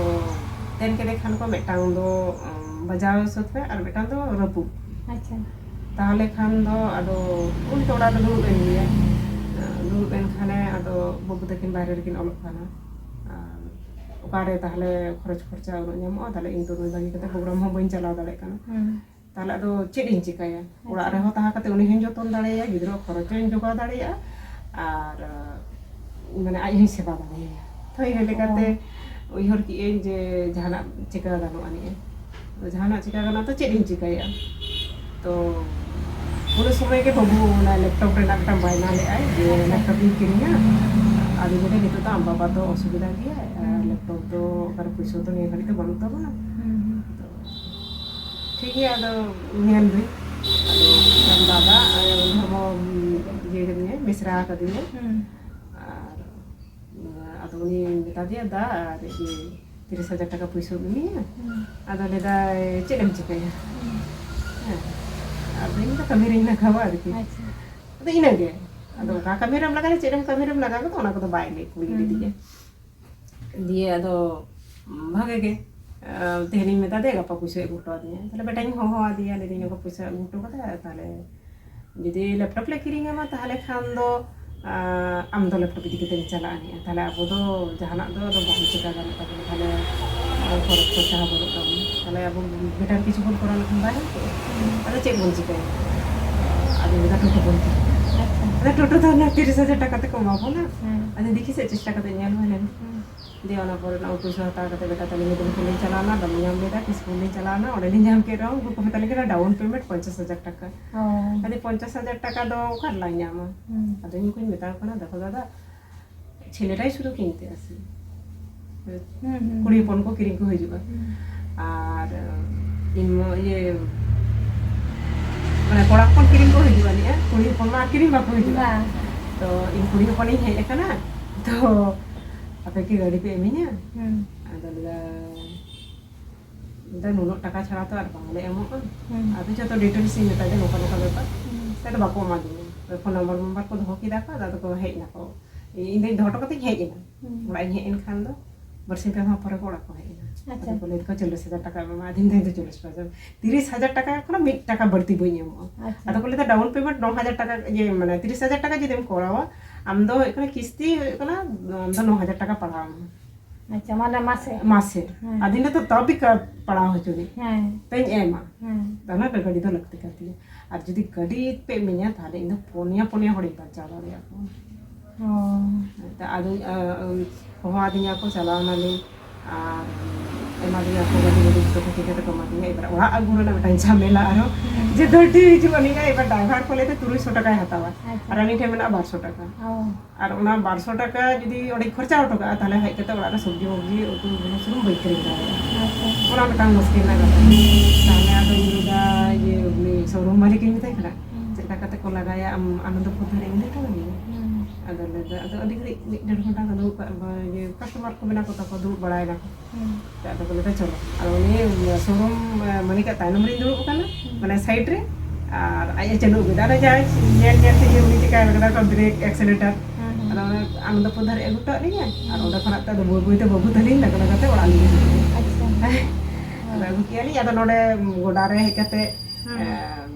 ᱛᱮᱱ ᱠᱮᱫᱮ ᱠᱷᱟᱱ ᱠᱚ ᱢᱤᱫᱴᱟᱝ ᱫᱚ, ᱩᱢ, ᱵᱟᱡᱟᱣ ᱥᱟᱹᱛ ᱨᱮ ᱟᱨ ᱢᱤᱫᱴᱟᱝ ᱫᱚ ᱨᱟᱹᱯᱩᱫ᱾ ᱟᱪᱪᱷᱟ᱾ ᱛᱟᱦᱞᱮ ᱠᱷᱟᱱ ᱫᱚ ᱟᱫᱚ ᱩᱱᱤ ᱫᱚ ᱚᱲᱟᱜ ᱨᱮ ᱫᱩᱲᱩᱵ ᱮᱱ ᱜᱮᱭᱟ᱾ ᱫᱩᱲᱩᱵ ᱮᱱ ᱠᱷᱟᱱᱮ ᱟᱫᱚ ᱵᱟᱹᱵᱩ ᱛᱟᱹᱠᱤᱱ ᱵᱟᱦᱨᱮ ᱨᱮᱠᱤᱱ ᱚᱞᱚᱜ ᱠᱟᱱᱟ᱾ ᱟᱨ ᱚᱠᱟᱨᱮ ᱛᱟᱦᱞᱮ ᱠᱷᱚᱨᱚᱪ ᱠᱷᱚᱨᱪᱟ ᱩᱱᱟᱹᱜ ᱧᱟᱢᱚᱜᱼᱟ? ᱛᱟᱦᱞᱮ ᱤᱧ ᱫᱚ ᱱᱩᱭ ᱵᱟᱹᱜᱤ ᱠᱟᱛᱮ ᱯᱨᱳᱜᱨᱟᱢ ᱦᱚᱸ ᱵᱟᱹᱧ ᱪᱟᱞᱟᱣ ᱫᱟᱲᱮᱭᱟᱜ ᱠᱟᱱᱟ᱾ ᱦᱩᱸ᱾ ᱛᱟᱦᱞᱮ ᱟᱫᱚ ᱪᱮᱫ ᱤᱧ ᱪᱤᱠᱟᱹᱭᱟ? ᱚᱲᱟᱜ ᱟᱪᱪᱷᱟ᱾ ᱨᱮᱦᱚᱸ ᱛᱟᱦᱮᱸ ᱠᱟᱛᱮ ᱩᱱᱤ ᱦᱚᱸᱧ ᱡᱚᱛᱚᱱ ᱫᱟᱲᱮᱭᱟᱭᱟ, ᱜᱤᱫᱽᱨᱟᱹ ᱠᱷᱚᱨᱚᱪ ᱦᱚᱸᱧ ᱡᱚᱜᱟᱣ ᱫᱟᱲᱮᱭᱟᱜᱼᱟ, ᱟᱨ, ᱢᱟᱱᱮ, ᱟᱡ ᱦᱚᱸᱧ ᱥᱮᱵᱟ ᱫᱟᱲᱮᱭᱟᱭᱟ᱾ ᱛᱚ ᱤᱱᱟᱹ ᱞᱮᱠᱟᱛᱮ ᱚ᱾ ᱩᱭᱦᱟᱹᱨ ᱠᱮᱜᱼᱟᱹᱧ ᱡᱮ ᱡᱟᱦᱟᱱᱟᱜ ᱪᱤᱠᱟᱹ ᱜᱟᱱᱚᱜ ᱟᱹᱱᱤᱡᱼᱟ᱾ ᱟᱫᱚ ᱡᱟᱦᱟᱱᱟᱜ ᱪᱤᱠᱟᱹ ᱜᱟᱱᱚᱜᱼᱟ, ᱛᱚ ᱪᱮᱫ ᱤᱧ ᱪᱤᱠᱟᱹᱭᱟ? ᱛᱚ ᱩᱱ ᱥᱚᱢᱚᱭ ᱜᱮ ᱵᱟᱹᱵᱩ ᱚᱱᱟ ᱞᱮᱯᱴᱚᱯ ᱨᱮᱱᱟᱜ ᱢᱤᱫᱴᱟᱝ ᱵᱟᱭᱱᱟ ᱞᱮᱫᱼᱟᱭ ᱡᱮ ᱟᱪᱪᱷᱟ᱾ ᱞᱮᱯᱴᱚᱯ ᱤᱧ ᱠᱤᱨᱤᱧᱟ, ᱟᱫᱚ ᱡᱩᱫᱤ ᱱᱤᱛᱚᱜ ᱫᱚ ᱟᱢ ᱵᱟᱵᱟ ᱫᱚ ᱚᱥᱩᱵᱤᱫᱷᱟ ᱜᱮᱭᱟᱭ, ᱟᱨ ᱦᱩᱸ᱾ ᱞᱮᱯᱴᱚᱯ ᱫᱚ ᱚᱠᱟᱨᱮ ᱯᱩᱭᱥᱟᱹ ᱫᱚ ᱱᱤᱭᱟᱹ ᱜᱷᱟᱹᱲᱤᱡ ᱫᱚ ᱵᱟᱹᱱᱩᱜ ᱛᱟᱵᱚᱱᱟ᱾ ᱦᱩᱸ, ᱦᱩᱸ᱾ ᱛᱚ ᱴᱷᱤᱠ ᱜᱮᱭᱟ, ᱟᱫᱚ ᱧᱮᱞ ᱫᱟᱹᱧ᱾ ᱟᱫᱚ ᱫᱟᱫᱟ ᱫᱷᱚᱨᱢᱚ ᱤᱭᱟᱹ ᱠᱟᱫᱤᱧᱟᱭ, ᱢᱮᱥᱨᱟ ᱠᱟᱫᱤᱧᱟᱭ᱾ ᱦᱩᱸ᱾ ᱟᱨ ᱟᱫᱚ ᱩᱱᱤ ᱢᱮᱛᱟ ᱫᱮᱭᱟ, "ᱫᱟ, ᱟᱨ ᱤᱭᱟᱹ ᱛᱤᱨᱤᱥ ᱦᱟᱡᱟᱨ ᱴᱟᱠᱟ ᱯᱩᱭᱥᱟᱹᱢ ᱮᱢᱟᱹᱧᱟ?" ᱦᱩᱸ᱾ ᱟᱫᱚ ᱞᱟᱹᱭᱫᱟᱭ, "ᱪᱮᱫ ᱮᱢ ᱪᱤᱠᱟᱹᱭᱟ?" ᱦᱩᱸ᱾ ᱦᱮᱸ, ᱟᱫᱚ ᱤᱧ ᱫᱚ ᱠᱟᱹᱢᱤ ᱨᱤᱧ ᱞᱟᱜᱟᱣᱟ ᱟᱨᱠᱤ᱾ ᱟᱪᱪᱷᱟ᱾ ᱟᱫᱚ ᱤᱱᱟᱹᱜᱮ᱾ ᱟᱫᱚ ᱚᱠᱟ ᱠᱟᱹᱢᱤ ᱨᱮᱢ ᱞᱟᱜᱟᱣᱟ, ᱪᱮᱫ ᱮᱢ ᱠᱟᱹᱢᱤ ᱨᱮᱢ ᱞᱟᱜᱟᱣ ᱠᱟᱫᱟ, ᱚᱱᱟ ᱠᱚᱫᱚ ᱵᱟᱭ ᱞᱟᱹᱭ ᱠᱩᱞᱤ ᱦᱩᱸ᱾ ᱞᱤᱫᱤᱧᱟ᱾ ᱫᱤᱭᱮ ᱟᱫᱚ, ᱩᱢ, ᱵᱷᱟᱜᱮ ᱜᱮ, ᱟ, ᱛᱮᱦᱮᱧᱤᱧ ᱢᱮᱛᱟ ᱫᱮᱭᱟ, ᱜᱟᱯᱟ ᱯᱩᱭᱥᱟᱹ ᱟᱹᱜᱩ ᱦᱚᱴᱚ ᱟᱹᱫᱤᱧᱟ᱾ ᱛᱟᱦᱞᱮ ᱵᱮᱴᱟᱧ ᱦᱚᱦᱚ ᱟᱫᱮᱭᱟ, ᱞᱟᱹᱭᱫᱟᱹᱧ, "ᱱᱚᱝᱠᱟ ᱯᱩᱭᱥᱟᱹ ᱟᱹᱜᱩ ᱦᱚᱴᱚ ᱠᱟᱫᱟ, ᱛᱟᱦᱞᱮ ᱡᱩᱫᱤ ᱞᱮᱯᱴᱚᱯ ᱞᱮ ᱠᱤᱨᱤᱧ ᱟᱢᱟ, ᱛᱟᱦᱞᱮ ᱠᱷᱟᱱ ᱫᱚ, ᱟ, ᱟᱢ ᱫᱚ ᱞᱮᱯᱴᱚᱯ ᱤᱫᱤ ᱠᱟᱛᱮᱢ ᱪᱟᱞᱟᱜᱼᱟ ᱱᱤᱭᱟᱹ᱾ ᱛᱟᱦᱞᱮ ᱟᱵᱚ ᱫᱚ ᱡᱟᱦᱟᱱᱟᱜ ᱫᱚ ᱟᱫᱚ ᱵᱟᱝ ᱪᱤᱠᱟ ᱜᱟᱱᱚᱜ ᱛᱟᱵᱚᱱᱟ, ᱛᱟᱦᱞᱮ ᱟᱨ ᱠᱷᱚᱨᱚᱪ ᱠᱷᱚᱨᱪᱟ ᱦᱚᱸ ᱵᱟᱹᱱᱩᱜ ᱛᱟᱵᱚᱱᱟ, ᱛᱟᱦᱞᱮ ᱟᱵᱚ ᱵᱮᱴᱟᱨ ᱠᱤᱪᱷᱩ ᱵᱚᱱ ᱠᱚᱨᱟᱣ ᱞᱮᱠᱷᱟᱱ ᱵᱟᱭ ᱦᱩᱭ ᱠᱚᱜᱼᱟ?" ᱟᱫᱚ ᱪᱮᱫ ᱵᱚᱱ ᱪᱤᱠᱟᱹᱭᱟ? ᱟᱫᱚ ᱢᱮᱱᱫᱟ, "ᱴᱳᱴᱳ ᱵᱚᱱ ᱠᱤᱨᱤᱧᱟ᱾" ᱟᱪᱪᱷᱟ᱾ ᱟᱫᱚ ᱴᱳᱴᱳ ᱫᱚ ᱚᱱᱟ ᱛᱤᱨᱤᱥ ᱦᱟᱡᱟᱨ ᱴᱟᱠᱟ ᱛᱮᱠᱚ ᱮᱢᱟ ᱵᱚᱱᱟ᱾ ᱦᱮᱸ᱾ ᱟᱫᱚ ᱫᱮᱠᱷᱤ ᱥᱮ ᱪᱮᱥᱴᱟ ᱠᱟᱛᱮ ᱧᱮᱞ ᱦᱩᱭ ᱞᱮᱱ᱾ ᱦᱮᱸ᱾ ᱫᱤᱭᱮ ᱚᱱᱟ ᱯᱚᱨᱮ ᱚᱱᱟ ᱯᱩᱭᱥᱟᱹ ᱦᱟᱛᱟᱣ ᱠᱟᱛᱮ ᱵᱮᱴᱟ ᱛᱟᱹᱞᱤᱧ ᱫᱚ ᱠᱷᱚᱱ ᱞᱤᱧ ᱪᱟᱞᱟᱣᱱᱟ, ᱵᱟᱹᱞᱤᱧ ᱧᱟᱢ ᱞᱮᱫᱟ, ᱠᱤᱥᱠᱩ ᱞᱤᱧ ᱪᱟᱞᱟᱣᱱᱟ, ᱚᱸᱰᱮ ᱞᱤᱧ ᱧᱟᱢ ᱠᱮᱫ ᱨᱮᱦᱚᱸ ᱩᱱᱠᱩ ᱠᱚ ᱢᱮᱛᱟ ᱞᱤᱧ ᱠᱟᱱᱟ ᱰᱟᱣᱩᱱ ᱯᱮᱢᱮᱱᱴ ᱯᱚᱧᱪᱟᱥ ᱦᱟᱡᱟᱨ ᱴᱟᱠᱟ᱾ ᱚ᱾ ᱟᱫᱚ ᱯᱚᱧᱪᱟᱥ ᱦᱟᱡᱟᱨ ᱴᱟᱠᱟ ᱫᱚ ᱚᱠᱟ ᱨᱮᱞᱟᱝ ᱧᱟᱢᱟ? ᱦᱩᱸ᱾ ᱟᱫᱚ ᱤᱧ ᱠᱚᱧ ᱢᱮᱛᱟ ᱠᱚ ᱠᱟᱱᱟ, "ᱫᱮᱠᱷᱚ ᱫᱟᱫᱟ, ছেলেরাই শুধু কিনতে আসে, ᱦᱩᱸ, ᱦᱩᱸ, ᱠᱩᱲᱤ ᱦᱩᱸ᱾ ᱦᱚᱯᱚᱱ ᱠᱚ ᱠᱤᱨᱤᱧ ᱠᱚ ᱦᱤᱡᱩᱜᱼᱟ᱾ ᱦᱩᱸ᱾ ᱟᱨ ᱤᱧ ᱢᱟ ᱤᱭᱟᱹ, ᱢᱟᱱᱮ ᱠᱚᱲᱟ ᱦᱚᱯᱚᱱ ᱠᱤᱨᱤᱧ ᱠᱚ ᱦᱤᱡᱩᱜᱼᱟ, ᱱᱤᱭᱟᱹ ᱠᱩᱲᱤ ᱦᱚᱯᱚᱱ ᱢᱟ ᱟᱨ ᱠᱤᱨᱤᱧ ᱵᱟᱠᱚ ᱦᱤᱡᱩᱜᱼᱟ᱾ ᱵᱟᱝ᱾ ᱛᱚ ᱤᱧ ᱠᱩᱲᱤ ᱦᱚᱯᱚᱱᱤᱧ ᱦᱮᱡ ᱟᱠᱟᱱᱟ, ᱛᱚ ᱟᱯᱮ ᱠᱤ ᱜᱟᱹᱰᱤ ᱯᱮ ᱤᱢᱟᱹᱧᱟ?" ᱦᱩᱸ᱾ ᱟᱫᱚ ᱞᱟᱹᱭᱫᱟ, ᱫᱟ, ᱱᱩᱱᱟᱹᱜ ᱴᱟᱠᱟ ᱪᱷᱟᱲᱟ ᱛᱚ ᱟᱨ ᱵᱟᱝᱞᱮ ᱮᱢᱚᱜᱼᱟ᱾ ᱦᱩᱸ᱾ ᱟᱫᱚ ᱡᱚᱛᱚ ᱰᱤᱴᱮᱞᱥ ᱤᱧ ᱢᱮᱛᱟ ᱫᱮᱭᱟ, ᱱᱚᱝᱠᱟ ᱱᱚᱝᱠᱟ ᱵᱮᱯᱟᱨ᱾ ᱦᱩᱸ᱾ ᱟᱫᱚ ᱵᱟᱠᱚ ᱮᱢᱟ ᱫᱤᱧᱟ᱾ ᱯᱷᱳᱱ ᱱᱟᱢᱵᱟᱨ ᱢᱟᱢᱵᱟᱨ ᱠᱚ ᱫᱚᱦᱚ ᱠᱮᱫᱟ ᱠᱚ, ᱟᱫᱚ ᱠᱚ ᱦᱮᱡ ᱱᱟᱠᱚ᱾ ᱤᱧ ᱫᱚᱧ ᱫᱚᱦᱚ ᱦᱚᱴᱚ ᱠᱟᱛᱮᱧ ᱦᱮᱡ ᱮᱱᱟ᱾ ᱦᱩᱸ᱾ ᱚᱲᱟᱜ ᱤᱧ ᱦᱮᱡ ᱮᱱ ᱠᱷᱟᱱ ᱫᱚ ᱵᱟᱨᱥᱤᱧ ᱯᱮ ᱢᱟᱦᱟ ᱯᱚᱨᱮ ᱠᱚ ᱚᱲᱟᱜ ᱠᱚ ᱦᱮᱡ ᱮᱱᱟ᱾ ᱟᱪᱪᱷᱟ᱾ ᱟᱫᱚ ᱠᱚ ᱞᱟᱹᱭ ᱫᱟᱠᱚ, "ᱪᱚᱞᱞᱤᱥ ᱦᱟᱡᱟᱨ ᱴᱟᱠᱟ ᱮᱢᱟᱢᱟ", ᱟᱫᱚᱧ ᱢᱮᱛᱟ ᱫᱮᱭᱟ, "ᱪᱚᱞᱞᱤᱥ ᱦᱟᱡᱟᱨ, ᱛᱤᱨᱤᱥ ᱦᱟᱡᱟᱨ ᱴᱟᱠᱟ ᱠᱷᱚᱱᱟᱜ ᱢᱤᱫ ᱴᱟᱠᱟ ᱵᱟᱹᱲᱛᱤ ᱵᱟᱹᱧ ᱮᱢᱚᱜᱼᱟ᱾" ᱟᱪᱪᱷᱟ᱾ ᱟᱫᱚ ᱠᱚ ᱞᱟᱹᱭ ᱫᱟ, "ᱰᱟᱣᱩᱱ ᱯᱮᱢᱮᱱᱴ ᱱᱚ ᱦᱟᱡᱟᱨ ᱴᱟᱠᱟ, ᱤᱭᱟᱹ, ᱢᱟᱱᱮ ᱛᱤᱨᱤᱥ ᱦᱟᱡᱟᱨ ᱴᱟᱠᱟ ᱡᱩᱫᱤᱢ ᱠᱚᱨᱟᱣᱟ, ᱟᱢ ᱫᱚ ᱦᱩᱭᱩᱜ ᱠᱟᱱᱟ ᱠᱤᱥᱛᱤ ᱦᱩᱭᱩᱜ ᱠᱟᱱᱟ, ᱟᱢ ᱫᱚ ᱱᱚ ᱦᱟᱡᱟᱨ ᱴᱟᱠᱟ ᱯᱟᱲᱟᱣ ᱟᱢᱟ᱾" ᱟᱪᱪᱷᱟ, ᱢᱟᱱᱮ ᱢᱟᱥᱮ? ᱢᱟᱥᱮ᱾ ᱦᱮᱸ᱾ ᱟᱫᱚᱧ ᱞᱟᱹᱭ ᱫᱟ, "ᱛᱚᱵᱮ ᱠᱟ-, ᱯᱟᱲᱟᱣ ᱦᱚᱪᱚ ᱞᱤᱧ, ᱦᱮᱸ᱾ ᱛᱚᱧ ᱮᱢᱟ᱾ ᱦᱮᱸ᱾ ᱛᱟᱦᱞᱮ ᱜᱟᱹᱰᱤ ᱫᱚ ᱞᱟᱹᱠᱛᱤ ᱠᱟᱱ ᱛᱤᱧᱟ᱾ ᱟᱨ ᱡᱩᱫᱤ ᱜᱟᱹᱰᱤ ᱯᱮ ᱤᱢᱟᱹᱧᱟ, ᱛᱟᱦᱞᱮ ᱤᱧ ᱫᱚ ᱯᱩᱱᱭᱟ, ᱯᱩᱱᱭᱟ ᱦᱚᱲᱤᱧ ᱵᱟᱧᱪᱟᱣ ᱫᱟᱲᱮᱭᱟᱠᱚᱣᱟ᱾" ᱚ᱾ ᱟᱫᱚᱧ, ᱟ, ᱟᱢ, ᱦᱚᱦᱚ ᱟᱹᱫᱤᱧᱟ ᱠᱚ, ᱪᱟᱞᱟᱣ ᱱᱟᱞᱤᱧ᱾ ᱟᱨ ᱮᱢᱟ ᱫᱤᱧᱟ ᱠᱚ, ᱜᱟᱹᱰᱤ ᱜᱟᱹᱰᱤ ᱡᱚᱛᱚ ᱠᱚ ᱴᱷᱤᱠ ᱠᱟᱛᱮ ᱠᱚ ᱮᱢᱟ ᱫᱤᱧᱟ᱾ ᱮᱵᱟᱨ ᱚᱲᱟᱜ ᱟᱹᱜᱩ ᱨᱮᱱᱟᱜ ᱢᱤᱫᱴᱟᱝ ᱡᱷᱟᱢᱮᱞᱟ ᱟᱨᱦᱚᱸ, ᱦᱩᱸ᱾ ᱡᱮ ᱫᱟᱹᱰᱤ ᱦᱤᱡᱩᱜ ᱟᱹᱱᱤᱡ ᱟᱭ, ᱮᱵᱟᱨ ᱰᱨᱟᱭᱵᱷᱟᱨ ᱠᱚ ᱞᱟᱹᱭ ᱛᱮ ᱛᱩᱨᱩᱭ ᱥᱚ ᱴᱟᱠᱟᱭ ᱦᱟᱛᱟᱣᱟ᱾ ᱟᱪᱪᱷᱟ᱾ ᱟᱨ ᱟᱹᱞᱤᱧ ᱴᱷᱮᱱ ᱢᱮᱱᱟᱜᱼᱟ ᱵᱟᱨ ᱥᱚ ᱴᱟᱠᱟ᱾ ᱚ᱾ ᱟᱨ ᱚᱱᱟ ᱵᱟᱨ ᱥᱚ ᱴᱟᱠᱟ ᱡᱩᱫᱤ ᱚᱸᱰᱮᱧ ᱠᱷᱚᱨᱪᱟ ᱦᱚᱴᱚ ᱠᱟᱜᱼᱟ, ᱛᱟᱦᱚᱞᱮ ᱦᱮᱡ ᱠᱟᱛᱮ ᱚᱲᱟᱜ ᱨᱮ ᱥᱚᱵᱽᱡᱤ ᱢᱚᱵᱽᱡᱤ ᱩᱛᱩ ᱵᱩᱞᱩᱝ ᱥᱩᱱᱩᱢ ᱵᱟᱹᱧ ᱠᱤᱨᱤᱧ ᱫᱟᱲᱮᱭᱟᱜᱼᱟ᱾ ᱟᱪᱪᱷᱟ᱾ ᱚᱱᱟ ᱢᱤᱫᱴᱟᱝ ᱢᱩᱥᱠᱤᱞ ᱨᱮᱱᱟᱜ ᱠᱟᱛᱷᱟ᱾ ᱛᱟᱦᱚᱞᱮ ᱟᱫᱚᱧ ᱞᱟᱹᱭᱫᱟ ᱡᱮ ᱩᱱᱤ ᱥᱳᱨᱩᱢ ᱢᱟᱹᱞᱤᱠ ᱤᱧ ᱢᱮᱛᱟᱭ ᱠᱟᱱᱟ, ᱦᱩᱸ᱾ ᱪᱮᱫ ᱞᱮᱠᱟ ᱠᱟᱛᱮ ᱠᱚ ᱞᱟᱜᱟᱭᱟ, ᱟᱢ ᱟᱱᱚᱱᱫᱚᱯᱩᱨ ᱫᱷᱟᱨᱮ ᱤᱧ ᱞᱟᱹᱭ ᱦᱚᱴᱚ ᱟᱹᱧ ᱢᱮ᱾ ᱦᱩᱸ᱾ ᱟᱫᱚ ᱞᱟᱹᱭᱫᱟ, ᱟᱫᱚ ᱟᱹᱰᱤ ᱜᱷᱟᱹᱲᱤᱡ ᱢᱤᱫ ᱰᱮᱲ ᱜᱷᱚᱱᱴᱟ ᱠᱚ ᱫᱩᱲᱩᱵ ᱠᱟᱜ, ᱤᱭᱟᱹ, ᱠᱟᱥᱴᱚᱢᱟᱨ ᱠᱚ ᱢᱮᱱᱟᱜ ᱠᱚ ᱛᱟᱠᱚ, ᱫᱩᱲᱩᱵ ᱵᱟᱲᱟᱭ ᱱᱟᱠᱚ᱾ ᱦᱩᱸ᱾ ᱟᱫᱚ ᱠᱚ ᱞᱟᱹᱭᱫᱟ, "ᱪᱚᱞᱚ᱾" ᱟᱫᱚ ᱩᱱᱤ ᱥᱳᱨᱩᱢ ᱢᱟᱹᱞᱤᱠᱟᱜ ᱛᱟᱭᱱᱚᱢ ᱨᱤᱧ ᱫᱩᱲᱩᱵ ᱟᱠᱟᱱᱟ, ᱦᱩᱸ᱾ ᱢᱟᱱᱮ ᱥᱟᱭᱤᱰ ᱨᱮ, ᱟᱨ ᱟᱡ ᱮ ᱪᱟᱹᱞᱩ ᱠᱮᱫᱟ᱾ ᱟᱫᱚ ᱡᱟᱭ ᱧᱮᱞ ᱧᱮᱞ ᱛᱮ ᱡᱮ ᱩᱱᱤ ᱪᱮᱠᱟᱭ ᱠᱟᱫᱟ, ᱠᱚ ᱵᱨᱮᱠ, ᱮᱠᱥᱮᱞᱮᱴᱟᱨ᱾ ᱦᱩᱸ, ᱦᱩᱸ᱾ ᱟᱫᱚ ᱚᱱᱟ ᱟᱱᱚᱱᱫᱚᱯᱩᱨ ᱫᱷᱟᱨᱮ ᱟᱹᱜᱩ ᱦᱚᱴᱚ ᱟᱫ ᱞᱤᱧᱟ, ᱟᱨ ᱦᱩᱸ᱾ ᱚᱸᱰᱮ ᱠᱷᱚᱱᱟᱜ ᱛᱮ ᱟᱫᱚ ᱵᱟᱹᱭ ᱵᱟᱹᱭ ᱛᱮ ᱵᱟᱹᱵᱩ ᱛᱟᱹᱞᱤᱧ ᱞᱟᱜᱟ ᱞᱟᱜᱟ ᱛᱮ ᱚᱲᱟᱜ ᱞᱤᱧ ᱤᱫᱤ ᱠᱮᱫᱮᱭᱟ᱾ ᱟᱪᱪᱷᱟ᱾ ᱟᱫᱚ ᱟᱹᱜᱩ ᱠᱮᱫᱮᱭᱟᱞᱤᱧ, ᱟᱫᱚ ᱱᱚᱰᱮ ᱜᱚᱰᱟ ᱨᱮ ᱦᱮᱡ ᱠᱟᱛᱮ, ᱦᱩᱸ᱾ ᱮ,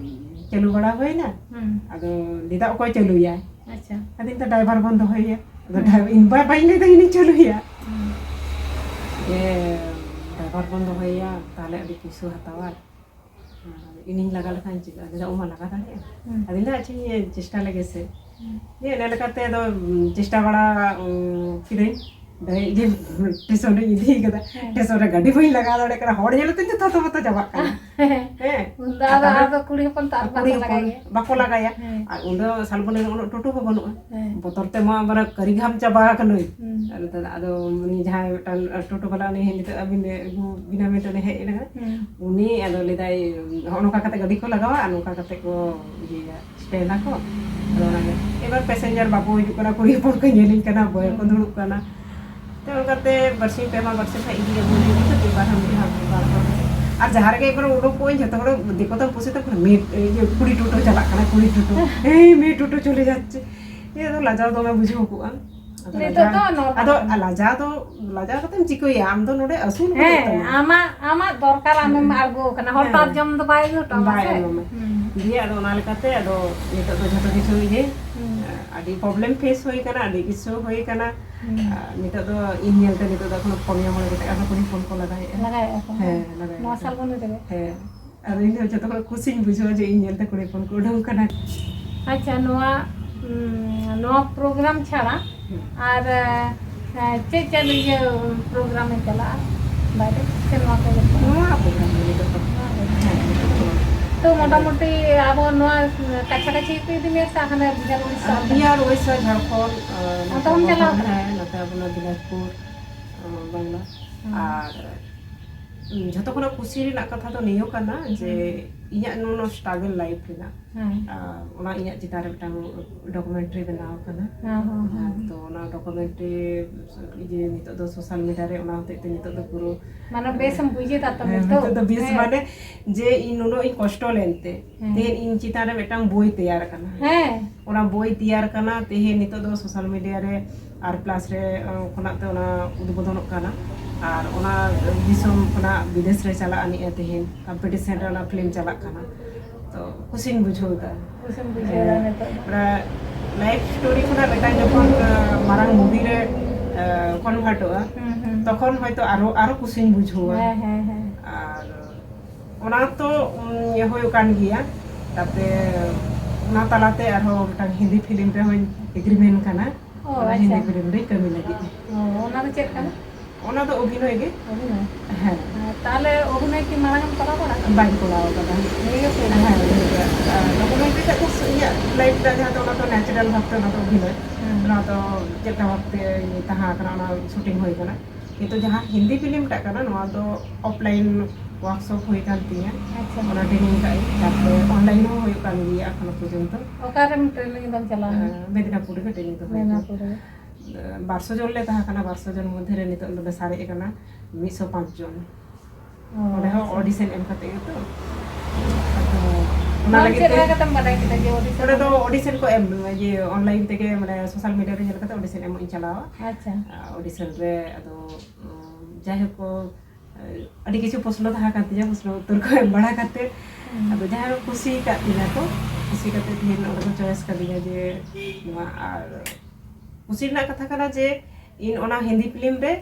ᱪᱟᱹᱞᱩ ᱵᱟᱲᱟ ᱦᱩᱭᱱᱟ᱾ ᱦᱩᱸ᱾ ᱟᱫᱚ ᱞᱟᱹᱭᱫᱟ, "ᱚᱠᱚᱭ ᱪᱟᱹᱞᱩᱭᱟᱭ?" ᱟᱪᱪᱷᱟ᱾ ᱟᱫᱚᱧ ᱢᱮᱛᱟᱭ, "ᱰᱨᱟᱭᱵᱷᱟᱨ ᱵᱚᱱ ᱫᱚᱦᱚᱭᱮᱭᱟ᱾" ᱟᱫᱚ ᱦᱩᱸ᱾ ᱰᱨᱟᱭᱵᱷᱟᱨ, ᱤᱧ ᱵᱟ-, ᱵᱟᱹᱧ ᱞᱟᱹᱭᱫᱟ ᱤᱧᱤᱧ ᱪᱟᱹᱞᱩᱭᱟ᱾ ᱦᱩᱸ᱾ ᱡᱮ ᱰᱨᱟᱭᱵᱷᱟᱨ ᱵᱚᱱ ᱫᱚᱦᱚᱭᱮᱭᱟ, ᱛᱟᱦᱞᱮ ᱟᱹᱰᱤ ᱯᱩᱭᱥᱟᱹ ᱦᱟᱛᱟᱣᱟ᱾ ᱟᱨ ᱤᱧᱤᱧ ᱞᱟᱜᱟ ᱞᱮᱠᱷᱟᱱ ᱪᱤᱠᱟᱹᱜᱼᱟ? ᱞᱟᱹᱭᱫᱟ, "ᱚ ᱢᱟ, ᱞᱟᱜᱟ ᱫᱟᱲᱮᱭᱟᱜᱼᱟ?" ᱦᱩᱸ᱾ ᱟᱫᱚᱧ ᱞᱟᱹᱭᱫᱟ, "ᱟᱪᱪᱷᱟᱧ ᱪᱮᱥᱴᱟ ᱞᱮᱜᱮ ᱥᱮ᱾" ᱦᱩᱸ᱾ ᱡᱮ ᱚᱱᱮ ᱞᱮᱠᱟᱛᱮ ᱟᱫᱚ, ᱩᱸ, ᱪᱮᱥᱴᱟ ᱵᱟᱲᱟ, ᱩᱸ, ᱠᱤᱫᱟᱹᱧ᱾ ᱰᱟᱭᱨᱮᱠᱴ ᱜᱮ ᱴᱮᱥᱚᱱ ᱨᱤᱧ ᱤᱫᱤ ᱠᱟᱫᱟ᱾ ᱦᱮᱸ᱾ ᱴᱮᱥᱚᱱ ᱨᱮ ᱜᱟᱹᱰᱤ ᱵᱟᱹᱧ ᱞᱟᱜᱟ ᱫᱟᱲᱮᱭᱟᱜ ᱠᱟᱱᱟ, ᱦᱚᱲ ᱧᱮᱞ ᱛᱮ ᱡᱚᱛᱚ ᱛᱚ ᱵᱚᱛᱚ ᱪᱟᱵᱟᱜ ᱠᱟᱱᱟ᱾ ᱦᱮᱸ᱾ ᱩᱱᱫᱚ ᱟᱫᱚ ᱟᱫᱚ ᱟᱫᱚ ᱠᱩᱲᱤ ᱦᱚᱯᱚᱱ ᱛᱚ ᱟᱨ ᱠᱩᱲᱤ ᱵᱟᱠᱚ ᱦᱚᱯᱚᱱ ᱞᱟᱜᱟᱭᱟ᱾ ᱵᱟᱠᱚ ᱞᱟᱜᱟᱭᱟ᱾ ᱦᱮᱸ᱾ ᱟᱨ ᱩᱱᱫᱚ ᱥᱟᱞᱵᱚᱱᱤ ᱨᱮ ᱩᱱᱟᱹᱜ ᱴᱳᱴᱳ ᱦᱚᱸ ᱵᱟᱹᱱᱩᱜᱼᱟ᱾ ᱦᱮᱸ᱾ ᱵᱚᱛᱚᱨ ᱛᱮ ᱢᱟ ᱟᱵᱟᱨ ᱠᱟᱹᱨᱤ ᱜᱷᱟᱢ ᱪᱟᱵᱟ ᱟᱠᱟᱱᱟᱹᱧ᱾ ᱦᱩᱸ᱾ ᱟᱫᱚ, ᱟᱫᱚ ᱩᱱᱤ ᱡᱟᱦᱟᱸᱭ ᱢᱤᱫᱴᱟᱝ ᱴᱳᱴᱳ ᱵᱟᱞᱟ, ᱩᱱᱤ ᱱᱤᱛᱚᱜ ᱟᱹᱵᱤᱱ ᱟᱹᱜᱩ ᱵᱤᱱᱟ ᱢᱮᱱᱛᱮ ᱩᱱᱤ ᱦᱮᱡ ᱮᱱᱟ᱾ ᱦᱩᱸ᱾ ᱩᱱᱤ ᱟᱫᱚ ᱞᱟᱹᱭᱫᱟᱭ, "ᱦᱚᱸᱜᱼᱚ ᱱᱚᱝᱠᱟ ᱠᱟᱛᱮ ᱜᱟᱹᱰᱤ ᱠᱚ ᱞᱟᱜᱟᱣᱟ ᱟᱨ ᱱᱚᱝᱠᱟ ᱠᱟᱛᱮ ᱠᱚ ᱤᱭᱟᱹᱭᱟ, ᱥᱴᱮᱱᱰ ᱟᱠᱚ᱾" ᱟᱫᱚ ᱚᱱᱟᱜᱮ ᱮᱵᱟᱨ ᱯᱮᱥᱮᱧᱡᱟᱨ ᱵᱟᱠᱚ ᱦᱤᱡᱩᱜ ᱠᱟᱱᱟ, ᱠᱩᱲᱤ ᱦᱚᱯᱚᱱ ᱠᱚ ᱧᱮᱞᱤᱧ ᱠᱟᱱᱟ, ᱵᱚᱭ ᱠᱚ ᱦᱩᱸ᱾ ᱫᱩᱲᱩᱵ ᱠᱟᱱᱟ᱾ ᱛᱚ ᱚᱱᱠᱟᱛᱮ ᱵᱟᱨᱥᱤᱧ ᱯᱮ ᱢᱟᱦᱟ, ᱵᱟᱨᱥᱤᱧ ᱠᱷᱟᱡ ᱤᱫᱤ ᱟᱹᱜᱩ ᱞᱮ ᱤᱫᱤ ᱠᱟᱛᱮ ᱵᱟᱨ ᱦᱚᱲ ᱜᱮ ᱦᱟᱸᱜ ᱵᱟᱨ ᱦᱚᱲ᱾ ᱟᱨ ᱡᱟᱦᱟᱸ ᱨᱮᱜᱮ ᱮᱠᱵᱟᱨᱮ ᱩᱰᱩᱠ ᱠᱚᱜ ᱟᱹᱧ, ᱡᱷᱚᱛᱚ ᱦᱚᱲ ᱫᱤᱠᱩ ᱛᱟᱢ ᱯᱩᱥᱤ ᱛᱟᱢ ᱢᱤᱫ, ᱤᱭᱟᱹ, ᱠᱩᱲᱤ ᱴᱳᱴᱳ ᱪᱟᱞᱟᱜ ᱠᱟᱱᱟ, ᱠᱩᱲᱤ ᱴᱳᱴᱳ᱾ ᱮᱭ ᱢᱮᱭᱮ ᱴᱳᱴᱳ ᱪᱚᱞᱮ ᱡᱟᱪᱪᱷᱮ᱾ ᱤᱭᱟᱹ ᱫᱚ ᱞᱟᱡᱟᱣ ᱫᱚᱢᱮ ᱵᱩᱡᱷᱟᱹᱣ ᱠᱚᱜᱼᱟ᱾ ᱟᱫᱚ ᱱᱤᱛᱚᱜ ᱞᱟᱡᱟᱣ, ᱫᱚ normal ᱟᱫᱚ ᱠᱟᱱᱟ᱾ ᱞᱟᱡᱟᱣ ᱫᱚ, ᱞᱟᱡᱟᱣ ᱠᱟᱛᱮᱢ ᱪᱤᱠᱟᱹᱭᱟ? ᱟᱢ ᱫᱚ ᱱᱚᱰᱮ ᱟᱹᱥᱩᱞ ᱦᱩᱭᱩᱜ ᱦᱮᱸ, ᱛᱟᱢᱟ᱾ ᱟᱢᱟᱜ, ᱟᱢᱟᱜ ᱫᱚᱨᱠᱟᱨ ᱟᱢᱮᱢ ᱦᱮᱸ᱾ ᱟᱬᱜᱚ ᱠᱟᱱᱟ, ᱦᱚᱲ ᱛᱚ ᱟᱨ ᱦᱮᱸ᱾ ᱡᱚᱢ ᱫᱚ ᱵᱟᱭ ᱟᱹᱜᱩ ᱦᱚᱴᱚ ᱟᱢᱟ ᱵᱟᱭ ᱥᱮ᱾ ᱮᱢᱟᱢᱟ᱾ ᱦᱩᱸ᱾ ᱫᱤᱭᱮ ᱟᱫᱚ ᱚᱱᱟ ᱞᱮᱠᱟᱛᱮ ᱟᱫᱚ ᱱᱤᱛᱚᱜ ᱫᱚ ᱡᱷᱚᱛᱚ ᱠᱤᱪᱷᱩ ᱤᱭᱟᱹ, ᱦᱩᱸ᱾ ᱟᱹᱰᱤ problem face ᱦᱩᱭ ᱠᱟᱱᱟ, ᱟᱹᱰᱤ ᱠᱤᱪᱷᱩ ᱦᱩᱭ ᱠᱟᱱᱟ᱾ ᱦᱩᱸ᱾ ᱟᱨ ᱱᱤᱛᱚᱜ ᱫᱚ ᱤᱧ ᱧᱮᱞᱛᱮ ᱱᱤᱛᱚᱜ ᱫᱚ ᱮᱠᱷᱚᱱ ᱯᱩᱱᱭᱟᱹ ᱢᱚᱬᱮ ᱜᱚᱴᱮᱡ ᱟᱨᱦᱚᱸ ᱠᱩᱲᱤ ᱦᱚᱯᱚᱱ ᱠᱚ ᱞᱟᱜᱟᱭᱮᱫᱼᱟ᱾ ᱞᱟᱜᱟᱭᱮᱫᱼᱟ ᱠᱚ, ᱦᱮᱸ, ᱦᱮᱸ᱾ ᱞᱟᱜᱟᱭᱮᱫᱼᱟ ᱱᱚᱣᱟ ᱠᱚ᱾ ᱥᱟᱞ ᱵᱚᱱᱤ ᱨᱮᱜᱮ? ᱦᱮᱸ᱾ ᱟᱫᱚ ᱤᱧ ᱫᱚ ᱡᱚᱛᱚ ᱠᱷᱚᱱᱟᱜ ᱠᱩᱥᱤᱧ ᱵᱩᱡᱷᱟᱹᱣᱟ ᱡᱮ ᱤᱧ ᱧᱮᱞᱛᱮ ᱠᱩᱲᱤ ᱦᱚᱯᱚᱱ ᱠᱚ ᱩᱰᱩᱝ ᱠᱟᱱᱟ᱾ ᱟᱪᱪᱷᱟ, ᱱᱚᱣᱟ, ᱩᱸ, ᱱᱚᱣᱟ program ᱪᱷᱟᱲᱟ ᱦᱩᱸ᱾ ᱟᱨ, ᱮ, ᱪᱮᱫ ᱪᱮᱫ ᱤᱭᱟᱹ program ᱮ ᱪᱟᱞᱟᱜᱼᱟ? ᱵᱟᱭᱨᱮ ᱥᱮ ᱱᱚᱣᱟ ᱠᱚ ᱞᱮᱠᱟ? ᱱᱚᱣᱟ ᱠᱚ ᱠᱟᱱ ᱜᱮ ᱱᱤᱛᱚᱜ ᱫᱚ᱾ ᱱᱚᱣᱟ ᱠᱚ᱾ ᱦᱮᱸ, ᱱᱤᱛᱚᱜ ᱫᱚ᱾ ᱛᱚ, ᱢᱚᱴᱟᱢᱩᱴᱤ ᱟᱵᱚ ᱱᱚᱣᱟ ᱠᱟᱪᱷᱟ ᱠᱟᱪᱷᱤ ᱜᱮᱠᱚ ᱤᱫᱤ ᱢᱮᱭᱟ ᱥᱮ ᱦᱟᱱᱮ ᱵᱤᱦᱟᱨ, ᱩᱲᱤᱥᱥᱟ? ᱟᱨ ᱵᱤᱦᱟᱨ, ᱩᱲᱤᱥᱥᱟ, ᱡᱷᱟᱲᱠᱷᱚᱸᱰ, ᱟᱨ ᱚᱱᱛᱮ ᱦᱚᱸᱢ ᱪᱟᱞᱟᱣ ᱠᱟᱱᱟ? ᱦᱮᱸ, ᱱᱚᱛᱮ ᱟᱵᱚ ᱱᱚᱣᱟ ᱫᱤᱱᱟᱡᱽᱯᱩᱨ, ᱟᱨ, ᱵᱟᱝᱞᱟ᱾ ᱦᱩᱸ᱾ ᱟᱨ ᱡᱷᱚᱛᱚ ᱠᱷᱚᱱᱟᱜ ᱠᱩᱥᱤ ᱨᱮᱱᱟᱜ ᱠᱟᱛᱷᱟ ᱫᱚ ᱱᱤᱭᱟᱹ ᱠᱟᱱᱟ ᱡᱮ ᱦᱩᱸ᱾ ᱤᱧᱟᱹᱜ ᱱᱩᱱ struggle life ᱨᱮᱱᱟᱜ, ᱦᱩᱸ᱾ ᱟᱨ ᱚᱱᱟ ᱤᱧᱟᱹᱜ ᱪᱮᱛᱟᱱ ᱨᱮ ᱢᱤᱫᱴᱟᱝ documentary ᱵᱮᱱᱟᱣ ᱠᱟᱱᱟ᱾ ᱦᱮᱸ, ᱦᱮᱸ, ᱦᱮᱸ᱾ ᱦᱮᱸ, ᱛᱚ ᱚᱱᱟ documentary ᱤᱭᱟᱹ ᱱᱤᱛᱚᱜ ᱫᱚ social media ᱨᱮ ᱚᱱᱟ ᱦᱚᱛᱮᱡ ᱛᱮ ᱱᱤᱛᱚᱜ ᱫᱚ ᱯᱩᱨᱟᱹ ᱢᱟᱱᱮ ᱵᱮᱥᱮᱢ ᱵᱩᱡᱷᱟᱹᱣ ᱫᱟ ᱛᱚ ᱦᱮᱸ, ᱱᱤᱛᱚᱜ? ᱱᱤᱛᱚᱜ ᱫᱚ ᱵᱮᱥ ᱦᱮᱸ᱾ ᱢᱟᱱᱮ ᱡᱮ ᱤᱧ ᱱᱩᱱᱟᱹᱜ ᱤᱧ ᱠᱚᱥᱴᱚ ᱞᱮᱱᱛᱮ ᱦᱮᱸ᱾ ᱛᱮᱦᱮᱧ ᱤᱧ ᱪᱮᱛᱟᱱ ᱨᱮ ᱢᱤᱫᱴᱟᱝ ᱵᱳᱭ ᱛᱮᱭᱟᱨ ᱠᱟᱱᱟ᱾ ᱦᱮᱸ᱾ ᱚᱱᱟ ᱵᱳᱭ ᱛᱮᱭᱟᱨ ᱠᱟᱱᱟ, ᱛᱮᱦᱮᱧ ᱱᱤᱛᱚᱜ ᱫᱚ social media ᱨᱮ ᱟᱨ plus ᱨᱮ, ᱚ, ᱠᱷᱚᱱᱟᱜ ᱛᱮ ᱚᱱᱟ ᱩᱫᱵᱳᱫᱚᱱᱚᱜ ᱠᱟᱱᱟ᱾ ᱟᱨ ᱚᱱᱟ ᱫᱤᱥᱚᱢ ᱠᱷᱚᱱᱟᱜ ᱵᱤᱫᱮᱥ ᱨᱮ ᱪᱟᱞᱟᱜ ᱟᱹᱱᱤᱡᱼᱟ, ᱛᱮᱦᱮᱧ competition ᱨᱮ ᱚᱱᱟ film ᱪᱟᱞᱟᱜ ᱠᱟᱱᱟ᱾ ᱛᱚ ᱠᱩᱥᱤᱧ ᱵᱩᱡᱷᱟᱹᱣ ᱮᱫᱟ᱾ ᱠᱩᱥᱤᱢ ᱵᱩᱡᱷᱟᱹᱣ ᱮᱫᱟ ᱦᱮᱸ, ᱱᱤᱛᱚᱜ ᱫᱚ? ᱚᱱᱟ life story ᱠᱷᱚᱱᱟᱜ ᱢᱤᱫᱴᱟᱝ ᱡᱚᱠᱷᱚᱱ, ᱟ, ᱢᱟᱨᱟᱝ movie ᱨᱮ, ᱟ, convertᱚᱜᱼᱟ, ᱦᱩᱸ, ᱦᱩᱸ᱾ ᱛᱚᱠᱷᱚᱱ ᱦᱚᱭᱛᱳ ᱟᱨᱚ, ᱟᱨᱚ ᱠᱩᱥᱤᱧ ᱵᱩᱡᱷᱟᱹᱣᱟ᱾ ᱦᱮᱸ, ᱦᱮᱸ, ᱦᱮᱸ᱾ ᱟᱨ ᱚᱱᱟ ᱛᱚ, ᱩᱢ, ᱦᱩᱭᱩᱜ ᱠᱟᱱ ᱜᱮᱭᱟ᱾ ᱛᱟᱯᱚᱨᱮ ᱚᱱᱟ ᱛᱟᱞᱟᱛᱮ ᱟᱨᱦᱚᱸ ᱢᱤᱫᱴᱟᱝ ᱦᱤᱱᱫᱤ film ᱨᱮᱦᱚᱸᱧ ᱮᱜᱽᱨᱤᱢᱮᱱ ᱠᱟᱱᱟ᱾ ᱚ, ᱚᱱᱟ ᱟᱪᱪᱷᱟ᱾ ᱦᱤᱱᱫᱤ film ᱨᱮ ᱠᱟᱹᱢᱤ ᱞᱟᱹᱜᱤᱫ᱾ ᱚ, ᱚᱱᱟ ᱫᱚ ᱪᱮᱫ ᱠᱟᱱᱟ? ᱚᱱᱟ ᱫᱚ ᱚᱵᱷᱤᱱᱚᱭ ᱜᱮ᱾ ᱚᱵᱷᱤᱱᱚᱭ? ᱦᱮᱸ᱾ ᱟᱨ ᱛᱟᱦᱞᱮ ᱚᱵᱷᱤᱱᱚᱭ ᱠᱤ ᱢᱟᱲᱟᱝ ᱮᱢ ᱠᱚᱨᱟᱣ ᱠᱟᱫᱟ? ᱵᱟᱹᱧ ᱠᱚᱨᱟᱣ ᱠᱟᱫᱟ᱾ ᱱᱤᱭᱟᱹ ᱜᱮ ᱯᱳᱭᱞᱳ? ᱦᱮᱸ, ᱱᱤᱭᱟᱹ ᱜᱮ᱾ ᱟᱨ ᱚᱵᱷᱤᱱᱚᱭ ᱫᱚ ᱤᱧᱟᱹᱜ ᱫᱚ ᱤᱧᱟᱹᱜ life ᱨᱮᱱᱟᱜ ᱡᱟᱦᱟᱸ ᱫᱚ ᱚᱱᱟ ᱫᱚ natural ᱵᱷᱟᱵᱛᱮ ᱚᱱᱟ ᱫᱚ ᱚᱵᱷᱤᱱᱚᱭ᱾ ᱦᱮᱸ᱾ ᱚᱱᱟ ᱫᱚ ᱪᱮᱫ ᱞᱮᱠᱟ ᱵᱷᱟᱵᱛᱮ ᱛᱟᱦᱮᱸ ᱠᱟᱱᱟ, ᱚᱱᱟ shooting ᱦᱩᱭ ᱠᱟᱱᱟ᱾ ᱠᱤᱱᱛᱩ ᱡᱟᱦᱟᱸ ᱦᱤᱱᱫᱤ film ᱴᱟᱜ ᱠᱟᱱᱟ, ᱱᱚᱣᱟ ᱫᱚ offline workshop ᱦᱩᱭ ᱠᱟᱱ ᱛᱤᱧᱟ᱾ ᱟᱪᱪᱷᱟ᱾ ᱚᱱᱟ training ᱠᱟᱜ ᱟᱹᱧ, ᱛᱟᱨᱯᱚᱨᱮ online ᱦᱚᱸ ᱦᱩᱭᱩᱜ ᱠᱟᱱ ᱜᱮᱭᱟ ᱮᱠᱷᱚᱱᱳ ᱯᱚᱨᱡᱚᱱᱛᱚ᱾ ᱚᱠᱟᱨᱮᱢ training ᱫᱚᱢ ᱪᱟᱞᱟᱣ ᱞᱮᱱᱟ? ᱟᱸ, ᱢᱮᱫᱽᱱᱟᱯᱩᱨ ᱨᱮᱜᱮ training ᱫᱚ ᱦᱩᱭ ᱠᱟᱱᱟ᱾ ᱢᱮᱫᱽᱱᱟᱯᱩᱨ ᱨᱮ᱾ ᱟᱸ, ᱵᱟᱨᱥᱚ ᱡᱚᱱ ᱞᱮ ᱛᱟᱦᱮᱸ ᱠᱟᱱᱟ, ᱵᱟᱨᱥᱚ ᱡᱚᱱ ᱢᱚᱫᱽᱫᱷᱮ ᱨᱮ ᱱᱤᱛᱚᱜ ᱫᱚᱞᱮ ᱥᱟᱨᱮᱡ ᱟᱠᱟᱱᱟ ᱢᱤᱫᱥᱚ ᱯᱟᱸᱪ ᱡᱚᱱ᱾ ᱚ, ᱚᱸᱰᱮ ᱦᱚᱸ ᱟᱪᱪᱷᱟ᱾ Audition ᱮᱢ ᱠᱟᱛᱮ ᱜᱮᱛᱚ᱾ ᱟᱫᱚ ᱚᱱᱟ ᱟᱢ ᱞᱟᱹᱜᱤᱫ ᱪᱮᱫ ᱛᱮ ᱞᱮᱠᱟ ᱠᱟᱛᱮᱢ ᱵᱟᱰᱟᱭ ᱠᱮᱫᱟ ᱡᱮ audition ᱚᱸᱰᱮ ᱫᱚ ᱮᱢ? Audition ᱠᱚ ᱮᱢ, ᱤᱭᱟᱹ, online ᱛᱮᱜᱮ, ᱢᱟᱱᱮ, social media ᱨᱮ ᱧᱮᱞ ᱠᱟᱛᱮ audition ᱮᱢᱚᱜ ᱤᱧ ᱪᱟᱞᱟᱣᱟ᱾ ᱟᱪᱪᱷᱟ᱾ ᱟᱨ audition ᱨᱮ ᱟᱫᱚ, ᱩᱸ, ᱡᱟᱭᱦᱳᱠ ᱠᱚ, ᱟᱹᱰᱤ ᱠᱤᱪᱷᱩ ᱯᱨᱚᱥᱱᱚ ᱛᱟᱦᱮᱸ ᱠᱟᱱ ᱛᱤᱧᱟᱹ, ᱯᱨᱚᱥᱱᱚ ᱩᱛᱛᱚᱨ ᱠᱚ ᱮᱢ ᱵᱟᱲᱟ ᱠᱟᱛᱮ, ᱦᱩᱸ᱾ ᱟᱫᱚ ᱡᱟᱦᱟᱸᱭ ᱠᱚ ᱠᱩᱥᱤ ᱠᱟᱜ ᱛᱤᱧᱟᱹ ᱠᱚ, ᱠᱩᱥᱤ ᱠᱟᱛᱮ ᱛᱮᱦᱮᱧ ᱚᱸᱰᱮ ᱠᱚ choice ᱠᱟᱫᱤᱧᱟ ᱡᱮ ᱱᱚᱣᱟ, ᱟᱨ ᱠᱩᱥᱤ ᱨᱮᱱᱟᱜ ᱠᱟᱛᱷᱟ ᱠᱟᱱᱟ ᱡᱮ ᱤᱧ ᱚᱱᱟ ᱦᱤᱱᱫᱤ film ᱨᱮ,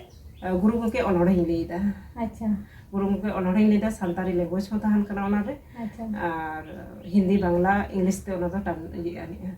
ᱟᱸ, ᱜᱩᱨᱩ ᱜᱚᱢᱠᱮ ᱚᱱᱚᱬᱦᱮᱧ ᱞᱟᱹᱭᱫᱟ᱾ ᱟᱪᱪᱷᱟ᱾ ᱜᱩᱨᱩ ᱜᱚᱢᱠᱮ ᱚᱱᱚᱬᱦᱮᱧ ᱞᱟᱹᱭᱫᱟ, ᱥᱟᱱᱛᱟᱲᱤ language ᱦᱚᱸ ᱛᱟᱦᱮᱱ ᱠᱟᱱᱟ ᱚᱱᱟᱨᱮ᱾ ᱟᱪᱪᱷᱟ᱾ ᱟᱨ ᱦᱤᱱᱫᱤ, ᱵᱟᱝᱞᱟ, English ᱛᱮ ᱚᱱᱟ ᱫᱚ ᱴᱟᱱ-, ᱤᱭᱟᱹᱜᱼᱟ, ᱟᱹᱱᱤᱡᱼᱟ᱾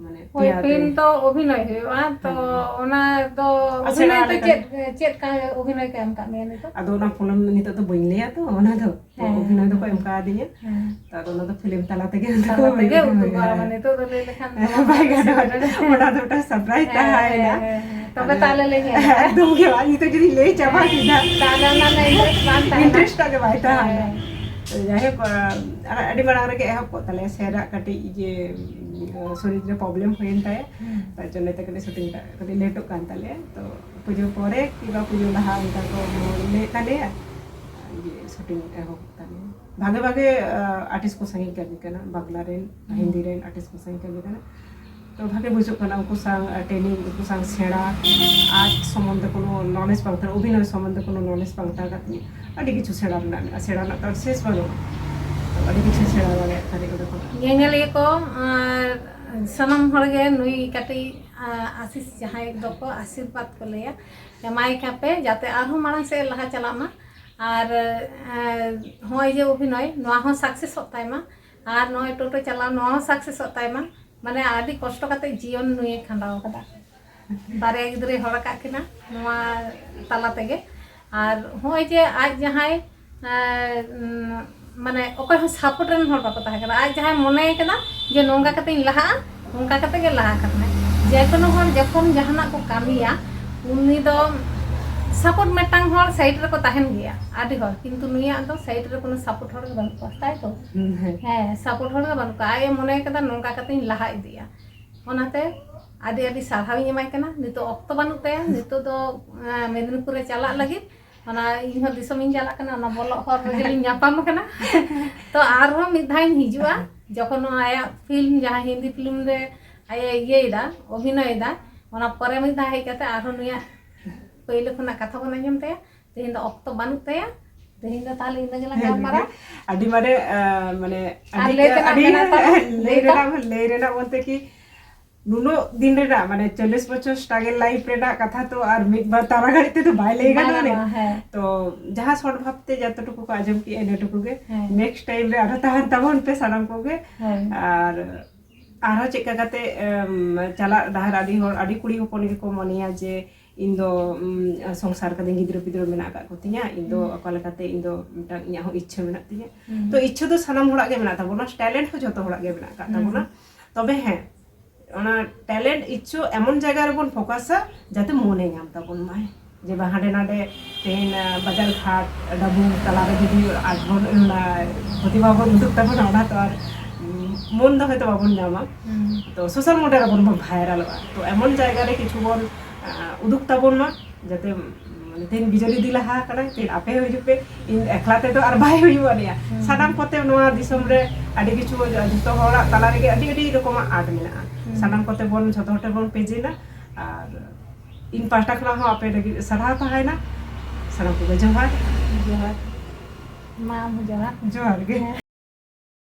ᱢᱟᱱᱮ ᱦᱳᱭ, ᱯᱮᱭᱟ ᱯᱷᱤᱞᱢ ᱫᱤᱱ᱾ ᱛᱚ ᱚᱵᱷᱤᱱᱚᱭ ᱦᱩᱭᱩᱜᱼᱟ, ᱛᱚ ᱦᱮᱸ᱾ ᱚᱱᱟ ᱫᱚ ᱟᱨ ᱚᱵᱷᱤᱱᱚᱭ ᱥᱮᱬᱟ ᱫᱚ ᱞᱮᱠᱟ᱾ ᱪᱮᱫ, ᱪᱮᱫ ᱠᱟ ᱚᱵᱷᱤᱱᱚᱭ ᱠᱚ ᱮᱢ ᱠᱟᱜ ᱢᱮᱭᱟ ᱱᱤᱛᱚᱜ? ᱟᱫᱚ ᱚᱱᱟ ᱯᱷᱤᱞᱢ ᱱᱤᱛᱚᱜ ᱫᱚ ᱵᱟᱹᱧ ᱞᱟᱹᱭᱟ ᱛᱚ, ᱚᱱᱟ ᱫᱚ᱾ ᱛᱚ ᱦᱮᱸ, ᱚᱵᱷᱤᱱᱚᱭ ᱫᱚᱠᱚ ᱮᱢ ᱠᱟᱣᱫᱤᱧᱟ᱾ ᱦᱮᱸ᱾ ᱛᱚ ᱟᱫᱚ ᱚᱱᱟ ᱫᱚ ᱯᱷᱤᱞᱢ ᱛᱟᱞᱟ ᱛᱮᱜᱮ ᱩᱫᱩᱜ ᱛᱟᱞᱟ ᱛᱮᱜᱮ ᱦᱩᱭᱩᱜᱼᱟ᱾ ᱩᱫᱩᱜᱚᱜᱼᱟ, ᱦᱮᱸ᱾ ᱢᱟᱱᱮ ᱱᱤᱛᱚᱜ ᱫᱚ ᱞᱟᱹᱭ ᱞᱮᱠᱷᱟᱱ ᱫᱚ ᱵᱟᱭ ᱵᱟᱝ ᱜᱟᱱᱚᱜᱼᱟ᱾ ᱦᱩᱭᱩᱜᱼᱟ᱾ ᱚᱱᱟ ᱫᱚ ᱢᱤᱫᱴᱟᱝ surprise ᱦᱮᱸ, ᱛᱟᱦᱮᱸᱭᱮᱱᱟ᱾ ᱦᱮᱸ, ᱦᱮᱸ᱾ ᱛᱚᱵᱮ ᱟᱫᱚ ᱛᱟᱦᱞᱮ ᱞᱟᱹᱭ ᱦᱮᱸ, ᱦᱩᱭᱩᱜᱼᱟ᱾ ᱮᱠᱫᱚᱢ ᱜᱮ ᱵᱟᱝ, ᱱᱤᱛᱚᱜ ᱡᱩᱫᱤᱧ ᱞᱟᱹᱭ ᱪᱟᱵᱟ ᱦᱮᱸ, ᱠᱮᱫᱟ᱾ ᱛᱟᱦᱞᱮ ᱚᱱᱟ ᱨᱮᱱᱟᱜ interest ᱵᱟᱝ ᱛᱟᱦᱮᱱᱟ᱾ Interest ᱴᱟᱜ ᱜᱮ ᱵᱟᱭ ᱛᱟᱦᱮᱱᱟ᱾ ᱦᱮᱸ᱾ ᱛᱚ ᱡᱟᱭᱦᱳᱠ, ᱟᱨ ᱟᱹᱰᱤ ᱢᱟᱲᱟᱝ ᱨᱮᱜᱮ ᱮᱦᱚᱵ ᱠᱚᱜ ᱛᱟᱞᱮᱭᱟ, ᱥᱮᱨᱟᱜ ᱠᱟᱹᱴᱤᱡ ᱤᱭᱟᱹ, ᱥᱚᱨᱤᱨ ᱨᱮ problem ᱦᱩᱭᱮᱱ ᱛᱟᱭᱟ᱾ ᱦᱩᱸ᱾ ᱛᱟᱨ ᱡᱚᱱᱱᱮ ᱛᱮ ᱠᱟᱹᱴᱤᱡ shooting ᱴᱟᱜ ᱠᱟᱹᱴᱤᱡ ᱞᱮᱴᱚᱜ ᱠᱟᱱ ᱛᱟᱞᱮᱭᱟ᱾ ᱛᱚ ᱯᱩᱡᱟᱹ ᱯᱚᱨᱮ ᱠᱤᱝᱵᱟ ᱯᱩᱡᱟᱹ ᱞᱟᱦᱟ ᱚᱱᱠᱟ ᱠᱚ ᱞᱟᱹᱭᱮᱫ ᱛᱟᱞᱮᱭᱟ, ᱤᱭᱟᱹ, shooting ᱮᱦᱚᱵ ᱛᱟᱞᱮᱭᱟ᱾ ᱵᱷᱟᱜᱮ ᱵᱷᱟᱜᱮ, ᱟ, artist ᱠᱚ ᱥᱟᱸᱜᱮ ᱠᱟᱹᱢᱤ ᱠᱟᱱᱟ, ᱵᱟᱝᱞᱟ ᱨᱮᱱ, ᱦᱩᱸ᱾ ᱦᱤᱱᱫᱤ ᱨᱮᱱ artist ᱠᱚ ᱥᱟᱸᱜᱮ ᱠᱟᱹᱢᱤ ᱠᱟᱱᱟ᱾ ᱛᱚ ᱵᱷᱟᱜᱮ ᱵᱩᱡᱷᱟᱹᱜ ᱠᱟᱱᱟ ᱩᱱᱠᱩ ᱥᱟᱶ, ᱟ, training, ᱩᱱᱠᱩ ᱥᱟᱶ ᱥᱮᱬᱟ, art ᱥᱚᱢᱵᱚᱱᱫᱷᱮ ᱠᱳᱱᱳ knowledge ᱵᱟᱝ ᱛᱟᱦᱮᱸ, ᱚᱵᱷᱤᱱᱚᱭ ᱥᱚᱢᱵᱚᱱᱫᱷᱮ ᱠᱳᱱᱳ knowledge ᱵᱟᱝ ᱛᱟᱦᱮᱸ ᱠᱟᱱ ᱛᱤᱧᱟᱹ᱾ ᱟᱹᱰᱤ ᱠᱤᱪᱷᱩ ᱥᱮᱬᱟ ᱨᱮᱱᱟᱜ ᱢᱮᱱᱟᱜᱼᱟ, ᱥᱮᱬᱟ ᱨᱮᱱᱟᱜ ᱛᱚ ᱟᱨ ᱥᱮᱥ ᱵᱟᱹᱱᱩᱜᱼᱟ᱾ ᱛᱚ ᱟᱹᱰᱤ ᱠᱤᱪᱷᱩ ᱥᱮᱬᱟ ᱫᱟᱲᱮᱭᱟᱜ ᱠᱟᱱᱟ ᱚᱸᱰᱮ ᱠᱷᱚᱱᱟᱜ᱾ ᱧᱮᱧᱮᱞᱤᱭᱟᱹ ᱠᱚ, ᱟᱨ ᱥᱟᱱᱟᱢ ᱦᱚᱲ ᱜᱮ ᱱᱩᱭ ᱠᱟᱹᱴᱤᱡ, ᱟ, ᱟᱥᱤᱥ ᱡᱟᱦᱟᱸᱭ ᱫᱚᱠᱚ ᱟᱥᱤᱨᱵᱟᱫᱽ ᱠᱚ ᱞᱟᱹᱭᱟ, ᱮᱢᱟᱭ ᱠᱟᱯᱮ ᱡᱟᱛᱮ ᱟᱨᱦᱚᱸ ᱢᱟᱲᱟᱝ ᱥᱮᱫ ᱞᱟᱦᱟ ᱪᱟᱞᱟᱜ ᱢᱟ᱾ ᱟᱨ, ᱮ, ᱱᱚᱜᱼᱚᱭ ᱡᱮ ᱚᱵᱷᱤᱱᱚᱭ, ᱱᱚᱣᱟ ᱦᱚᱸ success ᱚᱜ ᱛᱟᱭ ᱢᱟ, ᱟᱨ ᱱᱚᱜᱼᱚᱭ ᱴᱳᱴᱳ ᱪᱟᱞᱟᱣ, ᱱᱚᱣᱟ ᱦᱚᱸ success ᱚᱜ ᱛᱟᱭ ᱢᱟ᱾ ᱢᱟᱱᱮ ᱟᱹᱰᱤ ᱠᱚᱥᱴᱚ ᱠᱟᱛᱮ ᱡᱤᱭᱚᱱ ᱱᱩᱭᱮ ᱠᱷᱟᱸᱰᱟᱣ ᱠᱟᱫᱟ᱾ ᱵᱟᱨᱭᱟ ᱜᱤᱫᱽᱨᱟᱹᱭ ᱦᱚᱲ ᱟᱠᱟᱫ ᱠᱤᱱᱟ ᱱᱚᱣᱟ ᱛᱟᱞᱟ ᱛᱮᱜᱮ᱾ ᱟᱨ ᱦᱚᱸᱜᱼᱚᱭ ᱡᱮ ᱟᱡ ᱡᱟᱦᱟᱸᱭ, ᱮ, ᱩᱢ, ᱢᱟᱱᱮ ᱚᱠᱚᱭ ᱦᱚᱸ support ᱨᱮᱱ ᱦᱚᱲ ᱵᱟᱠᱚ ᱛᱟᱦᱮᱸ ᱠᱟᱱᱟ, ᱟᱡ ᱡᱟᱦᱟᱸᱭ ᱢᱚᱱᱮᱭ ᱠᱟᱫᱟ ᱡᱮ ᱱᱚᱝᱠᱟ ᱠᱟᱛᱮᱧ ᱞᱟᱦᱟᱜᱼᱟ, ᱚᱱᱠᱟ ᱠᱟᱛᱮ ᱜᱮ ᱞᱟᱦᱟ ᱠᱟᱱᱟᱭ᱾ ᱡᱮ ᱠᱳᱱᱳ ᱦᱚᱲ ᱡᱚᱠᱷᱚᱱ ᱡᱟᱦᱟᱱᱟᱜ ᱠᱚ ᱠᱟᱹᱢᱤᱭᱟ, ᱩᱱᱤ ᱫᱚ support ᱢᱤᱫᱴᱟᱝ ᱦᱚᱲ side ᱨᱮᱠᱚ ᱛᱟᱦᱮᱱ ᱜᱮᱭᱟ ᱟᱹᱰᱤ ᱦᱚᱲ, ᱠᱤᱱᱛᱩ ᱱᱩᱭᱟᱜ ᱫᱚ side ᱨᱮ ᱠᱳᱱᱳ support ᱦᱚᱲ ᱜᱮ ᱵᱟᱹᱱᱩᱜ ᱠᱚᱣᱟ, ᱛᱟᱭ ᱛᱚ? ᱦᱩᱸ, ᱦᱮᱸ᱾ ᱦᱮᱸ, support ᱦᱚᱲ ᱜᱮ ᱵᱟᱹᱱᱩᱜ ᱠᱚᱣᱟ᱾ ᱟᱡ ᱮ ᱢᱚᱱᱮ ᱠᱟᱫᱟ ᱱᱚᱝᱠᱟ ᱠᱟᱛᱮᱧ ᱞᱟᱦᱟ ᱤᱫᱤᱜᱼᱟ, ᱚᱱᱟᱛᱮ ᱟᱹᱰᱤ ᱟᱹᱰᱤ ᱥᱟᱨᱦᱟᱣᱤᱧ ᱮᱢᱟᱭ ᱠᱟᱱᱟ᱾ ᱱᱤᱛᱚᱜ ᱚᱠᱛᱚ ᱵᱟᱹᱱᱩᱜ ᱛᱟᱭᱟ, ᱱᱤᱛᱚᱜ ᱫᱚ, ᱮᱸ, ᱢᱮᱫᱤᱱᱤᱯᱩᱨ ᱨᱮ ᱪᱟᱞᱟᱜ ᱞᱟᱹᱜᱤᱫ᱾ ᱚᱱᱟ ᱤᱧ ᱦᱚᱸ ᱫᱤᱥᱚᱢᱤᱧ ᱪᱟᱞᱟᱜ ᱠᱟᱱᱟ, ᱚᱱᱟ ᱵᱚᱞᱚᱜ ᱦᱚᱨ ᱨᱮᱜᱮᱞᱤᱧ ᱧᱟᱯᱟᱢ ᱠᱟᱱᱟ᱾ ᱛᱚ ᱟᱨᱦᱚᱸ ᱢᱤᱫ ᱫᱷᱟᱣ ᱤᱧ ᱦᱤᱡᱩᱜᱼᱟ, ᱡᱚᱠᱷᱚᱱ ᱱᱚᱣᱟ ᱟᱭᱟᱜ ᱯᱷᱤᱞᱢ, ᱡᱟᱦᱟᱸ ᱦᱤᱱᱫᱤ ᱯᱷᱤᱞᱢ ᱨᱮ ᱟᱡ ᱮ ᱤᱭᱟᱹᱭᱮᱫᱟ, ᱚᱵᱷᱤᱱᱚᱭᱮᱫᱟ, ᱚᱱᱟ ᱯᱚᱨᱮ ᱢᱤᱫ ᱫᱷᱟᱣ ᱦᱮᱡ ᱠᱟᱛᱮ ᱟᱨᱦᱚᱸ ᱱᱩᱭᱟᱜ ᱯᱳᱭᱞᱳ ᱠᱷᱚᱱᱟᱜ ᱠᱟᱛᱷᱟ ᱵᱚᱱ ᱟᱸᱡᱚᱢ ᱛᱟᱭᱟ᱾ ᱛᱮᱦᱮᱧ ᱫᱚ ᱚᱠᱛᱚ ᱵᱟᱹᱱᱩᱜ ᱛᱟᱭᱟ, ᱛᱮᱦᱮᱧ ᱫᱚ ᱛᱟᱦᱞᱮ ᱤᱱᱟᱹ ᱜᱮᱞᱟᱝ ᱦᱮᱸ, ᱜᱟᱞᱢᱟᱨᱟᱣᱟ᱾ ᱫᱤᱫᱤ, ᱟᱹᱰᱤ ᱢᱟᱨᱮ, ᱟᱸ, ᱢᱟᱱᱮ, ᱟᱨ ᱟᱹᱰᱤ, ᱞᱟᱹᱭ ᱛᱮᱱᱟᱜ ᱟᱹᱰᱤ ᱢᱮᱱᱟᱜ ᱛᱟᱢᱟ? ᱞᱟᱹᱭ ᱞᱟᱹᱭ ᱛᱟᱢ᱾ ᱨᱮᱱᱟᱜ, ᱞᱟᱹᱭ ᱨᱮᱱᱟᱜ ᱵᱚᱞᱛᱮ ᱠᱤ, ᱱᱩᱱᱟᱹᱜ ᱫᱤᱱ ᱨᱮᱱᱟᱜ, ᱢᱟᱱᱮ, ᱪᱚᱞᱞᱤᱥ ᱵᱚᱪᱷᱚᱨ struggle life ᱨᱮᱱᱟᱜ ᱠᱟᱛᱷᱟ ᱛᱚ ᱟᱨ ᱢᱤᱫ ᱵᱟᱨ ᱛᱟᱨᱟ ᱜᱷᱟᱹᱲᱤᱡ ᱛᱮᱫᱚ ᱵᱟᱭ ᱞᱟᱹᱭ ᱵᱟᱭ ᱜᱟᱱᱚᱜᱼᱟ᱾ ᱜᱟᱱᱚᱜᱼᱟ, ᱦᱮᱸ᱾ ᱛᱚ, ᱡᱟᱦᱟᱸ short ᱵᱷᱟᱵ ᱛᱮ ᱡᱚᱛᱚᱴᱩᱠᱩ ᱠᱚ ᱟᱸᱡᱚᱢ ᱠᱮᱜᱼᱟ, ᱤᱱᱟᱹᱴᱩᱠᱩ ᱜᱮ᱾ ᱦᱮᱸ᱾ Next time ᱨᱮ ᱟᱨᱦᱚᱸ ᱛᱟᱦᱮᱱ ᱛᱟᱵᱚᱱ ᱯᱮ ᱥᱟᱱᱟᱢ ᱠᱚᱜᱮ᱾ ᱦᱮᱸ᱾ ᱟᱨ ᱟᱨᱦᱚᱸ ᱪᱮᱫ ᱞᱮᱠᱟ ᱠᱟᱛᱮ ᱮᱢ, ᱪᱟᱞᱟᱜ ᱰᱟᱦᱟᱨ? ᱟᱹᱰᱤ ᱦᱚᱲ, ᱟᱹᱰᱤ ᱠᱩᱲᱤ ᱦᱚᱯᱚᱱ ᱜᱮᱠᱚ ᱢᱚᱱᱮᱭᱟ ᱡᱮ ᱤᱧ ᱫᱚ ᱩᱢ, ᱥᱚᱝᱥᱟᱨ ᱠᱟᱹᱫᱟᱹᱧ, ᱜᱤᱫᱽᱨᱟᱹ ᱯᱤᱫᱽᱨᱟᱹ ᱢᱮᱱᱟᱜ ᱟᱠᱟᱫ ᱠᱚᱛᱤᱧᱟ, ᱤᱧ ᱫᱚ ᱦᱩᱸ᱾ ᱚᱠᱟ ᱞᱮᱠᱟᱛᱮ ᱤᱧ ᱫᱚ ᱢᱤᱫᱴᱟᱝ ᱤᱧᱟᱹᱜ ᱦᱚᱸ ᱤᱪᱪᱷᱟᱹ ᱢᱮᱱᱟᱜ ᱛᱤᱧᱟᱹ᱾ ᱦᱩᱸ᱾ ᱛᱚ ᱤᱪᱪᱷᱟᱹ ᱫᱚ ᱥᱟᱱᱟᱢ ᱦᱚᱲᱟᱜ ᱜᱮ ᱢᱮᱱᱟᱜ ᱛᱟᱵᱚᱱᱟ, ᱴᱮᱞᱮᱱᱴ ᱦᱚᱸ ᱡᱷᱚᱛᱚ ᱦᱚᱲᱟᱜ ᱜᱮ ᱢᱮᱱᱟᱜ ᱟᱠᱟᱫ ᱦᱩᱸ᱾ ᱛᱟᱵᱚᱱᱟ᱾ ᱛᱚᱵᱮ ᱦᱮᱸ, ᱚᱱᱟ ᱴᱮᱞᱮᱱᱴ ᱤᱪᱪᱷᱟᱹ ᱮᱢᱚᱱ ᱡᱟᱭᱜᱟ ᱨᱮᱵᱚᱱ ᱯᱷᱳᱠᱟᱥᱟ ᱡᱟᱛᱮ ᱢᱚᱱᱮ ᱧᱟᱢ ᱛᱟᱵᱚᱱ ᱢᱟᱭ, ᱡᱮ ᱵᱟᱝ ᱦᱟᱸᱰᱮ ᱱᱟᱰᱮ ᱛᱮᱦᱮᱧ, ᱟᱸ, ᱵᱟᱡᱟᱨ ᱜᱷᱟᱴ ᱰᱟᱹᱵᱩ ᱛᱟᱞᱟᱨᱮ ᱡᱩᱫᱤ ᱟᱨ ᱵᱚᱱ ᱚᱱᱟ ᱯᱨᱚᱛᱤᱵᱷᱟ ᱵᱚᱱ ᱩᱫᱩᱜ ᱛᱟᱵᱚᱱᱟ, ᱚᱱᱟ ᱛᱚ ᱟᱨ, ᱩᱸ, ᱢᱚᱱ ᱫᱚ ᱦᱚᱭᱛᱳ ᱵᱟᱵᱚᱱ ᱧᱟᱢᱟ᱾ ᱦᱩᱸ᱾ ᱛᱚ ᱥᱳᱥᱟᱞ ᱢᱤᱰᱤᱭᱟ ᱨᱮᱵᱚᱱ ᱵᱚᱱ ᱵᱷᱟᱭᱨᱟᱞᱚᱜᱼᱟ, ᱛᱚ ᱮᱢᱚᱱ ᱡᱟᱭᱜᱟ ᱨᱮ ᱠᱤᱪᱷᱩ ᱵᱚᱱ, ᱟᱸ, ᱩᱫᱩᱜ ᱛᱟᱵᱚᱱ ᱢᱟ ᱡᱟᱛᱮ, ᱢᱟᱱᱮ, ᱛᱮᱦᱮᱧ ᱵᱤᱡᱚᱞᱤ ᱫᱤ ᱞᱟᱦᱟ ᱟᱠᱟᱱᱟᱭ, ᱛᱮᱦᱮᱧ ᱟᱯᱮ ᱦᱚᱸ ᱦᱤᱡᱩᱜ ᱯᱮ, ᱤᱧ ᱮᱠᱞᱟ ᱛᱮᱫᱚ ᱟᱨ ᱵᱟᱭ ᱦᱩᱭᱩᱜᱼᱟ ᱱᱤᱭᱟ᱾ ᱦᱩᱸ᱾ ᱥᱟᱱᱟᱢ ᱠᱚᱛᱮ ᱱᱚᱣᱟ ᱫᱤᱥᱚᱢ ᱨᱮ ᱟᱹᱰᱤ ᱠᱤᱪᱷᱩ, ᱡᱚᱛᱚ ᱦᱚᱲᱟᱜ ᱛᱟᱞᱟ ᱨᱮᱜᱮ ᱟᱹᱰᱤ ᱟᱹᱰᱤ ᱨᱚᱠᱚᱢᱟᱜ ᱟᱨᱴ ᱢᱮᱱᱟᱜᱼᱟ᱾ ᱦᱩᱸ᱾ ᱥᱟᱱᱟᱢ ᱠᱚᱛᱮ ᱵᱚᱱ ᱡᱷᱚᱛᱚ ᱦᱚᱲ ᱴᱷᱮᱱ ᱵᱚᱱ ᱯᱮᱡᱮᱱᱟ᱾ ᱟᱨ ᱤᱧ ᱯᱟᱦᱴᱟ ᱠᱷᱚᱱᱟᱜ ᱦᱚᱸ ᱟᱯᱮ ᱞᱟᱹᱜᱤᱫ ᱥᱟᱨᱦᱟᱣ ᱛᱟᱦᱮᱸᱭᱮᱱᱟ᱾ ᱥᱟᱱᱟᱢ ᱠᱚᱜᱮ ᱡᱚᱦᱟᱨ᱾ ᱡᱚᱦᱟᱨ᱾ ᱢᱟ ᱟᱢ ᱦᱚᱸ ᱡᱚᱦᱟᱨ᱾ ᱡᱚᱦᱟᱨ ᱜᱮ᱾ ᱦᱮᱸ᱾